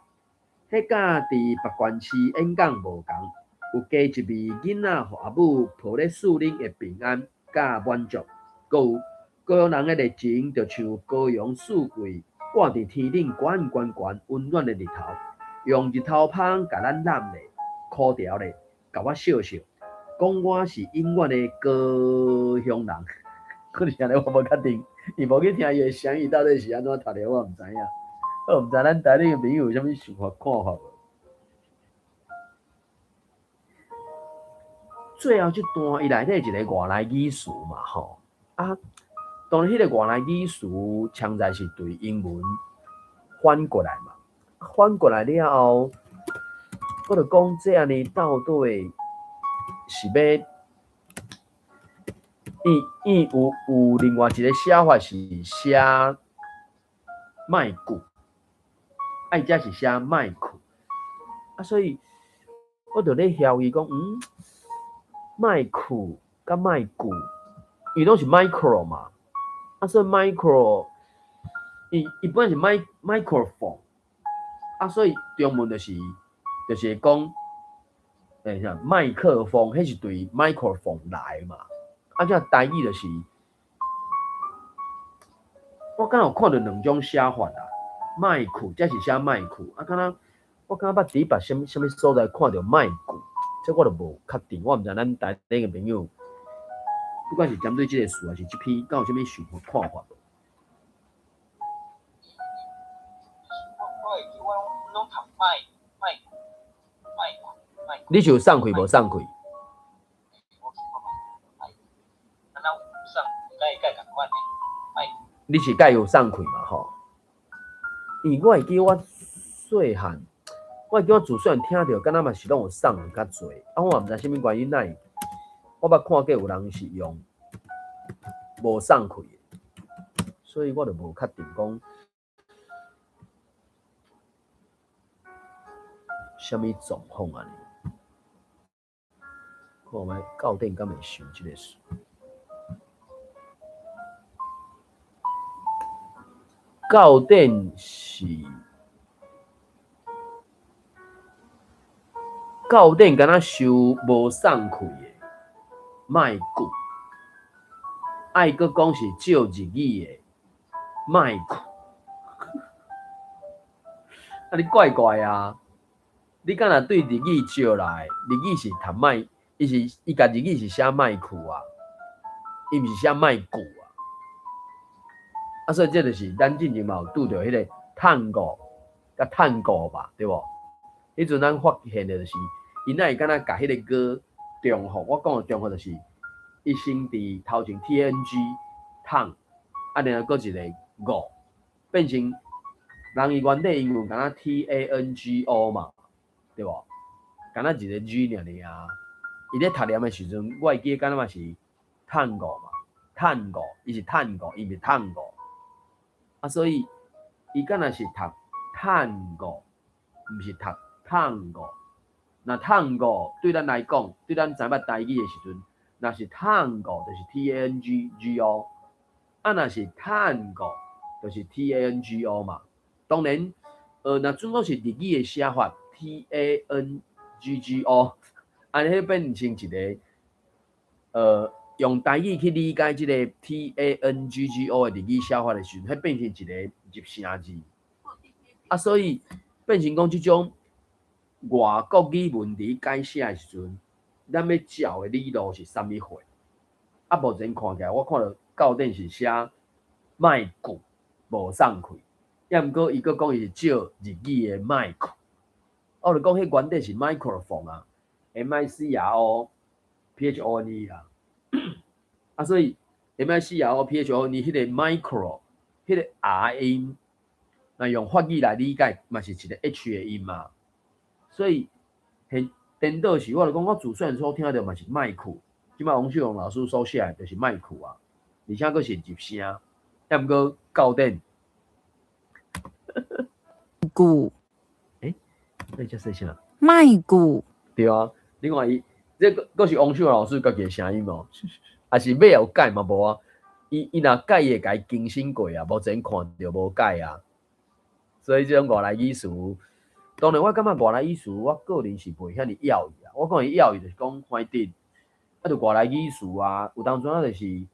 彼佮佇白縣市演講無仝，有加一味囡仔予阿母抱咧樹奶的平安佮滿足。閣有高雄人的熱情，就像高雄四季掛佇天頂懸懸懸溫暖的日頭，用日頭芳共咱攬咧、箍牢咧，共我笑笑。講我是永遠的高雄人，可能是按呢，我無確定，伊無去聽伊的聲音到底是按怎讀的，我毋知影。我毋知咱台裡的朋友有啥物想法看法無？最後這段伊內底一個外來語詞嘛吼，啊，當然彼個外來語詞常在是對英文翻過來嘛，翻過來了後，我就講這按呢到底是欲，伊伊有另外一個寫法是寫麥古，啊伊這是寫麥克，啊所以我就咧懷疑講，麥克佮麥古，伊攏是 micro 嘛，啊所以 micro，伊伊本來是 microphone，啊所以中文就是會講。欸，啥麥克風，彼是對 microphone 來嘛？啊，這台語就是，我敢若有看著兩種寫法啊，麥克，這是寫麥克，啊，敢若我敢若捌佇別啥物啥物所在看著麥古，這我就無確定，我毋知咱台頂的朋友，不管是針對這個事，抑是這篇，敢有啥物想法看法無？我會記我攏讀麥麥麥。你是有送氣無送氣？你是佮有送氣嘛？吼，因為我會記我細漢，我會記我自細漢聽著，敢若嘛是攏有送人較濟，啊，我嘛毋知啥物原因，哪會我捌看過有人是用無送氣，所以我就無確定講啥物狀況按呢。看覓教典敢會想這个事？教典是教典，敢若收無送氣的麥句，愛閣講是借日語的麥句，啊你怪怪啊！你敢若對日語借來，日語是讀麥，伊是伊共日語是寫麥句啊，伊毋是寫麥句啊。啊，所以這就是咱進前嘛有拄著彼个探戈佮探戈吧，對無？彼陣咱發現的就是，伊哪會敢若共彼个歌重複？我講的重複就是，伊先佇頭前 T A N G 湯，啊，然後閣一个五，變成人伊原底英文敢若 T A N G O 嘛，對無？敢若一个 G 爾爾啊。伊咧讀念的時陣，我會記得敢若嘛是探戈嘛，探戈，伊是探戈，伊毋是探戈。啊，所以伊敢若是讀探戈，毋是讀探戈。若探戈對咱來講，對咱知捌台語的時陣，若是探戈就是 T A N G G O，啊，若是探戈就是 T A N G O 嘛。當然，若準講是日語的寫法 T A N G G O，按呢彼變成一个，用台語去理解這个 T A N G G O 的日語寫法的時陣，彼變成一个入聲字。啊，所以變成講這種外國語文佇改寫的時陣，咱欲照的理路是啥物貨？啊，目前看起來，我看著教典是寫麥句無送氣，抑毋過伊閣講伊是借日語的麥克。我就講彼原底是 microphone 啊，M I C R O P H O N E 啊。啊，所以 M I C R O P H O N E 彼个 micro 彼个 R 音，若用法語來理解，嘛是一个 H 的音嘛。所以，現顛倒是，我就講我自細漢所聽著嘛是麥克，這擺王秀榮老師所寫的就是麥克啊，而且閣是入聲，抑毋過教典。句。欸，你這說啥？麥句。對啊，你看伊，這閣閣是王秀榮老師家己的聲音哦，抑是尾有改嘛無啊？伊若改伊會共伊更新過啊，目前看著無改啊。所以這種外來語詞，當然我感覺外來語詞，我個人是袂遐爾要伊啊。我講伊要伊就是講反正，啊，就外來語詞啊，有當陣仔就是，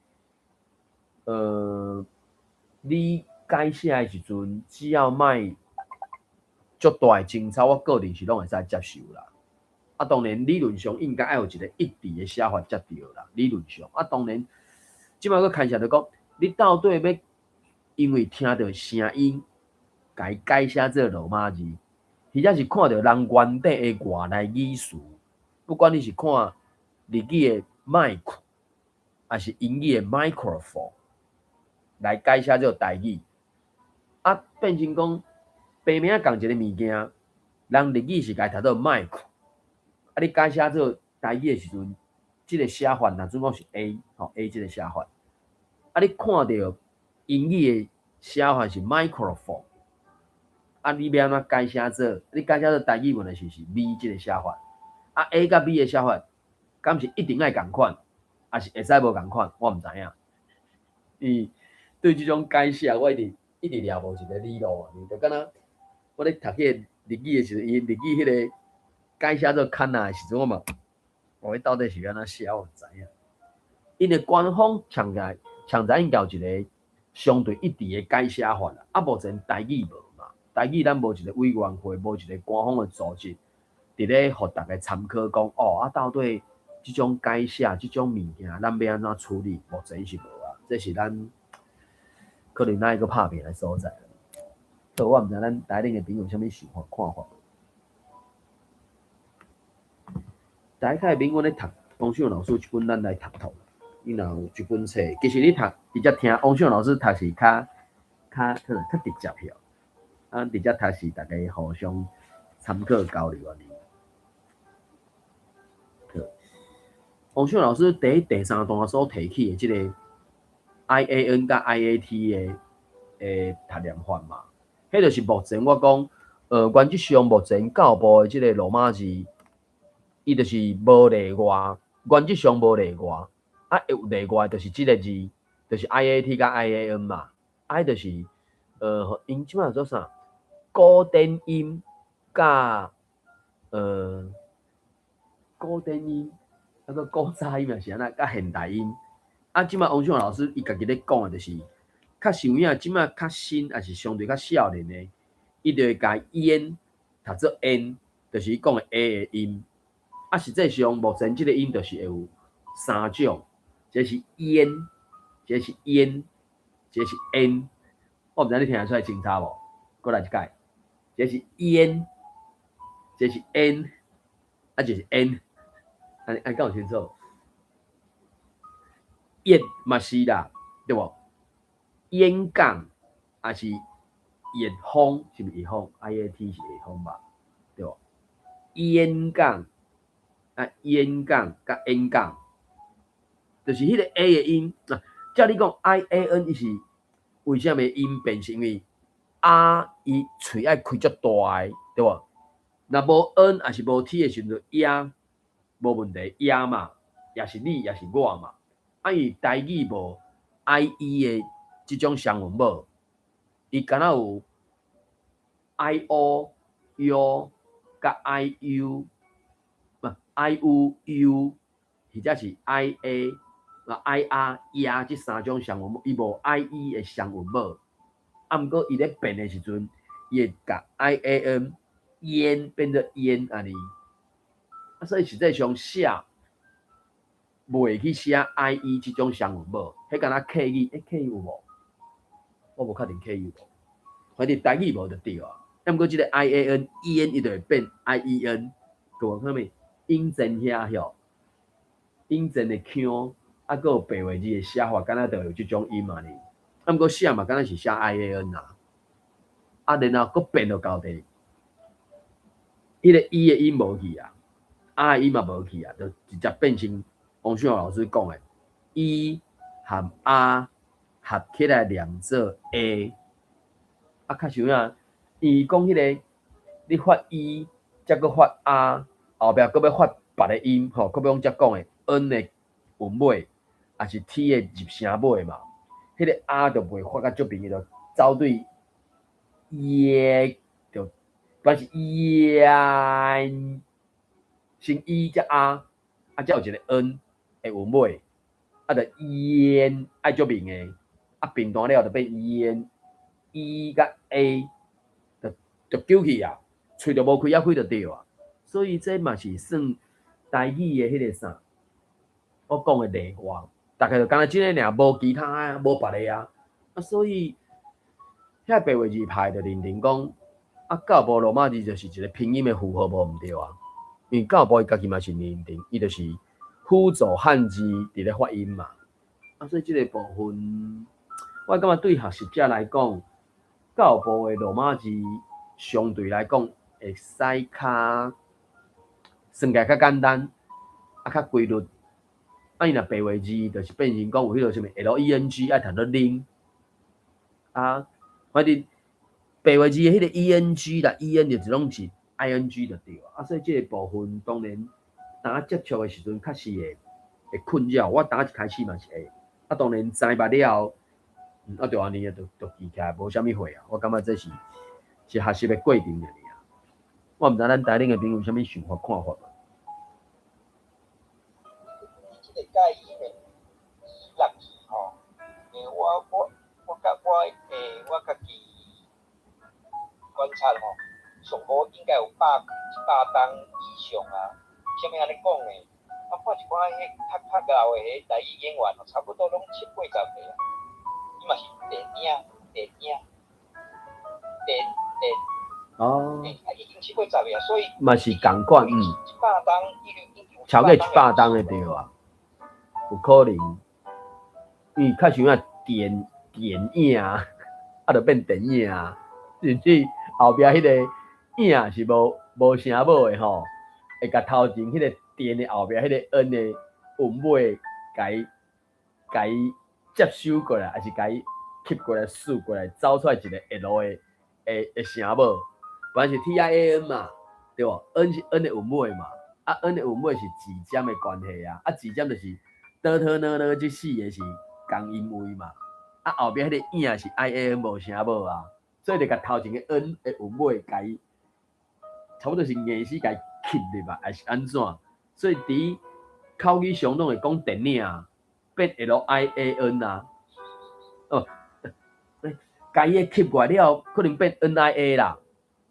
你改寫的時陣，只要莫足大的爭吵，我個人是攏會使接受啦。啊，當然理論上應該愛有一個一致的寫法才對啦，理論上。啊，當然，這擺閣牽涉著講，你到底欲因為聽著聲音，共伊改寫做羅馬字，或者是看著人原底的外來語詞，不管你是看日語的麥克，抑是英語的 microphone，來改寫做台語，啊，變成講白名仝一個物件，人日語是共伊讀做麥克，啊，你改寫做台語的時陣，這个寫法若準講是 A，吼 A 這个寫法，啊，你看著英語的寫法是 microphone，啊，你欲按怎改寫做？你改寫做台語文的時是 B 這个寫法，啊 A 佮 B 的寫法，敢是一定愛仝款，抑是會使無仝款？我毋知影。伊對這種改寫，我一直一直掠無一个理路啊，就敢若我咧讀彼个日語的時陣，伊日語彼个改寫做較難的時陣，我嘛，哦，彼到底是按怎寫，我毋知影。𪜶的官方唱起來，唱在應該有一个相對一致的改寫法啦。啊，目前台語無嘛，台語咱無一個委員會，無一個官方的組織，佇咧予逐家參考講，哦，啊，到底這種改寫、這種物件，咱欲按怎處理？目前是無啊，這是咱可能愛閣拍拚的所在。好，我毋知咱台頂的朋友有啥物想法、看法。台下的朋友咧讀王秀老師這本，咱來讀讀。伊若有這本冊，其實你讀直接聽王秀老師讀是較較較較直接許。啊，直接讀是逐家互相參考交流按呢。好，王秀老師佇第三段所提起的這个 IAN 佮 IAT 的讀念法嘛。彼就是目前我講，原則上目前教育部的這个羅馬字，伊就是無例外，原則上無例外。啊，有例外就是這个字，就是 IAT 佮 IAN 嘛。啊，就是，𪜶這擺做啥？古典音佮古典音，啊閣古早音也是按怎，佮現代音。啊，這擺王俊華老師伊家己咧講的就是，較實有影，這擺較新，抑是相對較少年的，伊就會共煙讀做 N，就是伊講的 A 的音。啊，實際上目前這个音就是會有三種，一个是煙，一個是煙，一個是 N。我毋知你聽得出來清楚無？閣來一擺，一個是煙，一個是 N，啊，一個是 N，按按敢有清楚？演嘛是啦，對無？演講抑是熱風，是毋是熱風？IAT 是熱風吧？對無？演講啊，演講佮演講，就是彼個 A 的音。啊，照你講 IAN 伊是為啥物音變？是因為啊，伊喙愛開足大个，對無？若無 N 抑是無 T 的時陣，也無問題，也嘛，也是你，也是我嘛。啊，伊台語無 IE 的這種雙韻母，伊敢若有 IO、U 佮 IU，毋 IU、U，或者是 IA、啊 IR、亞這三種雙韻母，伊無 IE 的雙韻母。啊，毋過伊咧變的時陣，伊會共 IAN 煙變做煙按呢。啊，所以實際上寫袂去寫 IE 這種雙韻母，彼敢若客語，欸，客語有無？我無確定客語有無，反正台語無就對啊。啊，毋過這个 IAN 煙伊就會變 IEN，對無？啥物？引戰遐吼，引戰的腔，啊，閣有白話字的寫法，敢若就有這種音按呢。啊，毋過寫嘛，敢若是寫 IAN 啊。啊，然後閣變落到底，彼个 E 的音無去啊，A 的音嘛無去啊，就直接變成王俊華老師講的，E 和 A 合起來念做 A。啊，較像影，伊講彼个，你發 E，才閣發 A，後壁閣欲發別个音，吼，閣欲講才講的 N 的韻尾，抑是 T 的入聲尾嘛。彼个 A 就袂發甲足明，伊就走對耶，就反是煙，先 E 才 A，啊，才有一个 N 的韻尾，啊，就煙愛足明的，啊，變大了就變煙，E 佮 A 就就糾去啊，喙就無開猶開就對啊。所以這嘛是算台語的彼个啥，我講的例外，大概就敢若這个爾，無其他啊，無別个啊。啊，所以遐白話字派就認定講，啊，教育部羅馬字就是一個拼音的符號，無毋對啊。因為教育部伊家己嘛是認定，伊就是輔助漢字佇咧發音嘛。啊，所以這个部分，我感覺對學習者來講，教育部的羅馬字相對來講會使較算起來較簡單，啊較規律。啊，伊若白話字，就是變成講有彼個啥物 LENG 愛讀做拎。啊，反正白話字的彼個 ENG 啦，EN 就攏是 ING 就對啊。啊，所以這个部分當然，當接觸的時陣，確實會困擾。我當一開始嘛是會，啊，當然知捌了後，啊，就按呢就就記起來，無啥物貨啊。我感覺這是學習的過程爾啊。我毋知咱台頂的朋友有啥物想法看法無？這个介意呢，伊落去吼，我甲我我家己觀察吼，上無應該有100冬以上啊。啥物按呢講呢？啊，看一寡彼較較老的彼台語演員，差不多攏七八十歲啊。伊嘛是電影，電影，電電。哦。欸，啊，已經七八十歲啊，所以。嘛是仝款，嗯。100冬已經超過100冬的對啊，有可能，因為較像啊電電影啊，啊，就變電影啊，甚至後壁彼个影是無聲母的吼，會共頭前彼個電的後壁彼個 N 的韻尾，共伊共伊接收過來，抑是共伊吸過來、輸過來，走出來一个 L 的聲母。本來是 TIAN 嘛，對無？N 是 N 的韻尾嘛，啊 N 的韻尾是舌尖的關係啊，啊舌尖就是哆拖囉囉這四个是仝音位嘛，啊後壁彼个影是 IAN 無聲母啊，所以就共頭前个 N 的韻尾共伊，差不多是硬死共伊吸入來，抑是按怎？所以佇口語上攏會講電影變 LIAN 啊，哦，共伊個吸過來了，可能變 NIA 啦。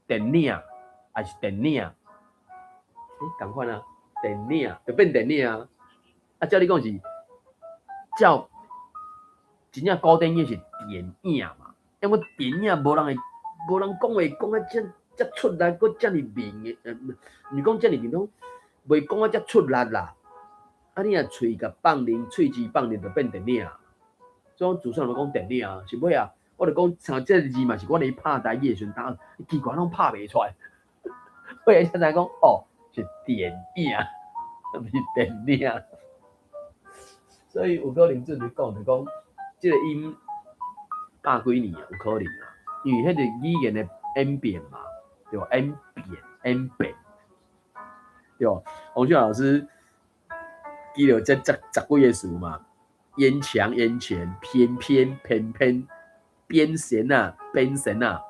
電影，抑是電影，欸，仝款啊，電影就變電影啊。啊，照你講是照真正古典語是電影嘛，因為電影無人會，無人講話講啊遮遮出力，閣遮爾明的，毋是講遮爾明，講袂講啊遮出力啦。啊，你若喙共放啉，喙舌放啉就變電影。所以祖上就講電影啊，是尾啊。我就講，像這个字嘛，是我咧拍台語的時陣，當奇怪攏拍袂出來。尾仔才知講，哦，是電影，毋是電影。所以有可能陣就講，就講這个音百幾年啊，有可能啊，因為彼個語言的演變嘛，對無？演變，演變，對無？王俊老師記著這十幾個詞嘛，勉強、眼前、偏偏、偏偏。邊弦啊，邊弦啊，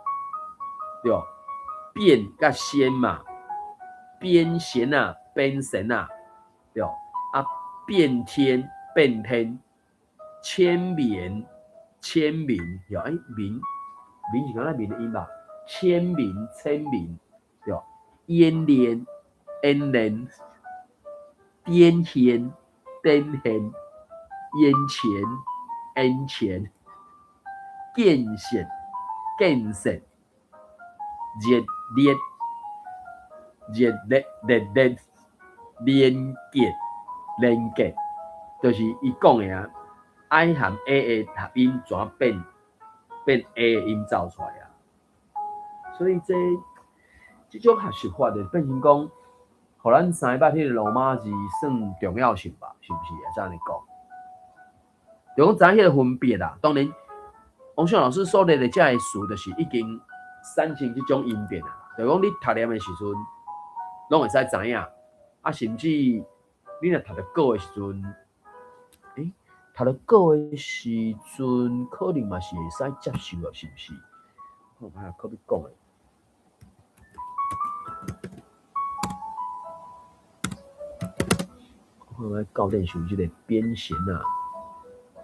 對無？變佮仙嘛，邊弦啊，邊弦啊，對無？啊，變天變天，千眠千眠，對無？欸，眠眠是敢若眠的音吧？千眠千眠，對無？演練演練，點現點現，眼前眼前。建設建設，熱烈熱烈熱烈，連結連結，就是伊講的啊，I 和 A 的合音怎變變 A 的音走出來啊？所以這這種學習法就變成講，予咱知捌彼個羅馬字算重要性吧？是毋是？會使按呢講？就講知彼個分別啦，當然。王秀老師所列的這个詞，就是已經產生這種音變啊。就講你讀念的時陣，攏會使知影。啊，甚至你若讀著稿的時陣，欸，讀著稿的時陣，可能嘛是會使接受啊，是毋是？我看下可欲講的。我看教練想這个邊弦啊，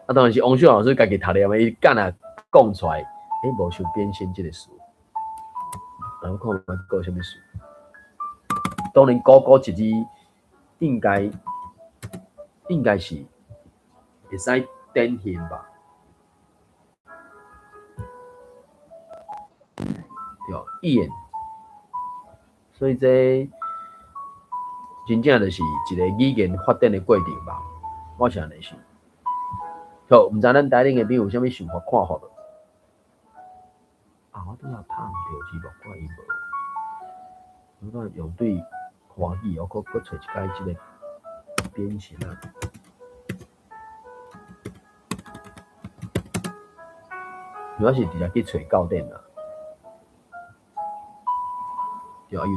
啊，當然是王秀老師家己讀念的，伊敢若講出來，欸，無想變現這个詞，啊，我看覓閣有啥物詞？當然，古古一字應該應該是會使展現吧？對，演，所以這真正就是一个語言發展的過程吧？我是按呢想。好，毋知咱台頂的朋友有啥物想法看法無？啊，我拄仔拍毋著字幕，看伊無。我拄仔用對華語，我閣閣揣一擺這个編寫啊。我是直接去揣教典啦。對啊，有。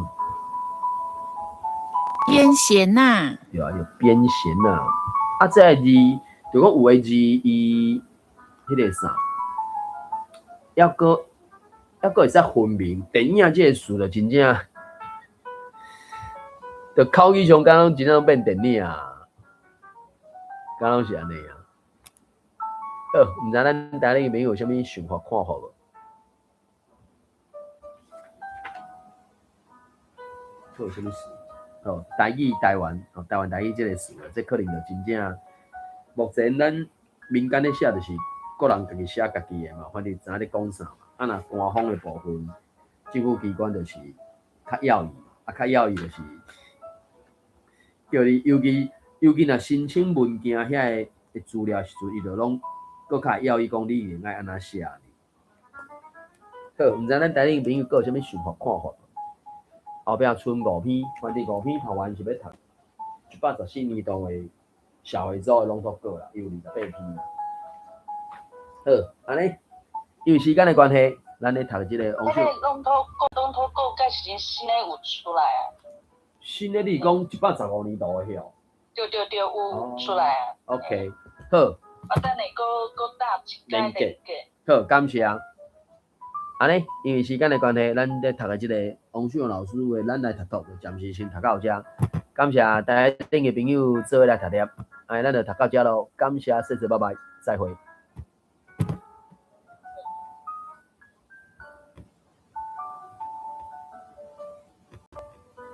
邊弦啊。對啊，有邊弦啊。啊，這个字，就講有的字伊彼个啥，抑閣抑閣會使分明。電影這个詞就真正，就口語上敢若真正變電影啊，敢若是按呢啊。好，毋知咱台裡朋友有啥物想法看法無？閣有啥物事？哦，台語台灣，哦，台灣台語這个詞，這可能就真正。目前咱民間咧寫就是個人家己寫家己的嘛，反正知影咧講啥嘛。啊，若官方的部分，政府機關就是較要伊嘛，啊，較要伊就是叫你，尤其尤其若申請文件遐个的資料時陣，伊就攏閣較會要伊講你應該按怎寫。好，毋知咱台頂朋友閣有啥物想法看法？後壁賰五篇，反正五篇讀完是欲讀114年度的社會組的朗讀稿啦，伊有28篇啦。好，按呢，因為時間的關係，咱咧讀這個王彼秀个龍頭股，龍頭股蓋時陣新的有出來啊？新的你講115年度的遐？對對對，有出來啊。 OK，好。我等下閣閣搭一擺連結。好，感謝。按呢，因為時間的關係，咱咧讀的這個王秀老師的，咱來讀讀，暫時先讀到遮。感謝台頂的朋友做伙來讀冊，按呢，咱就讀到遮囉。感謝，謝謝，拜拜，再會。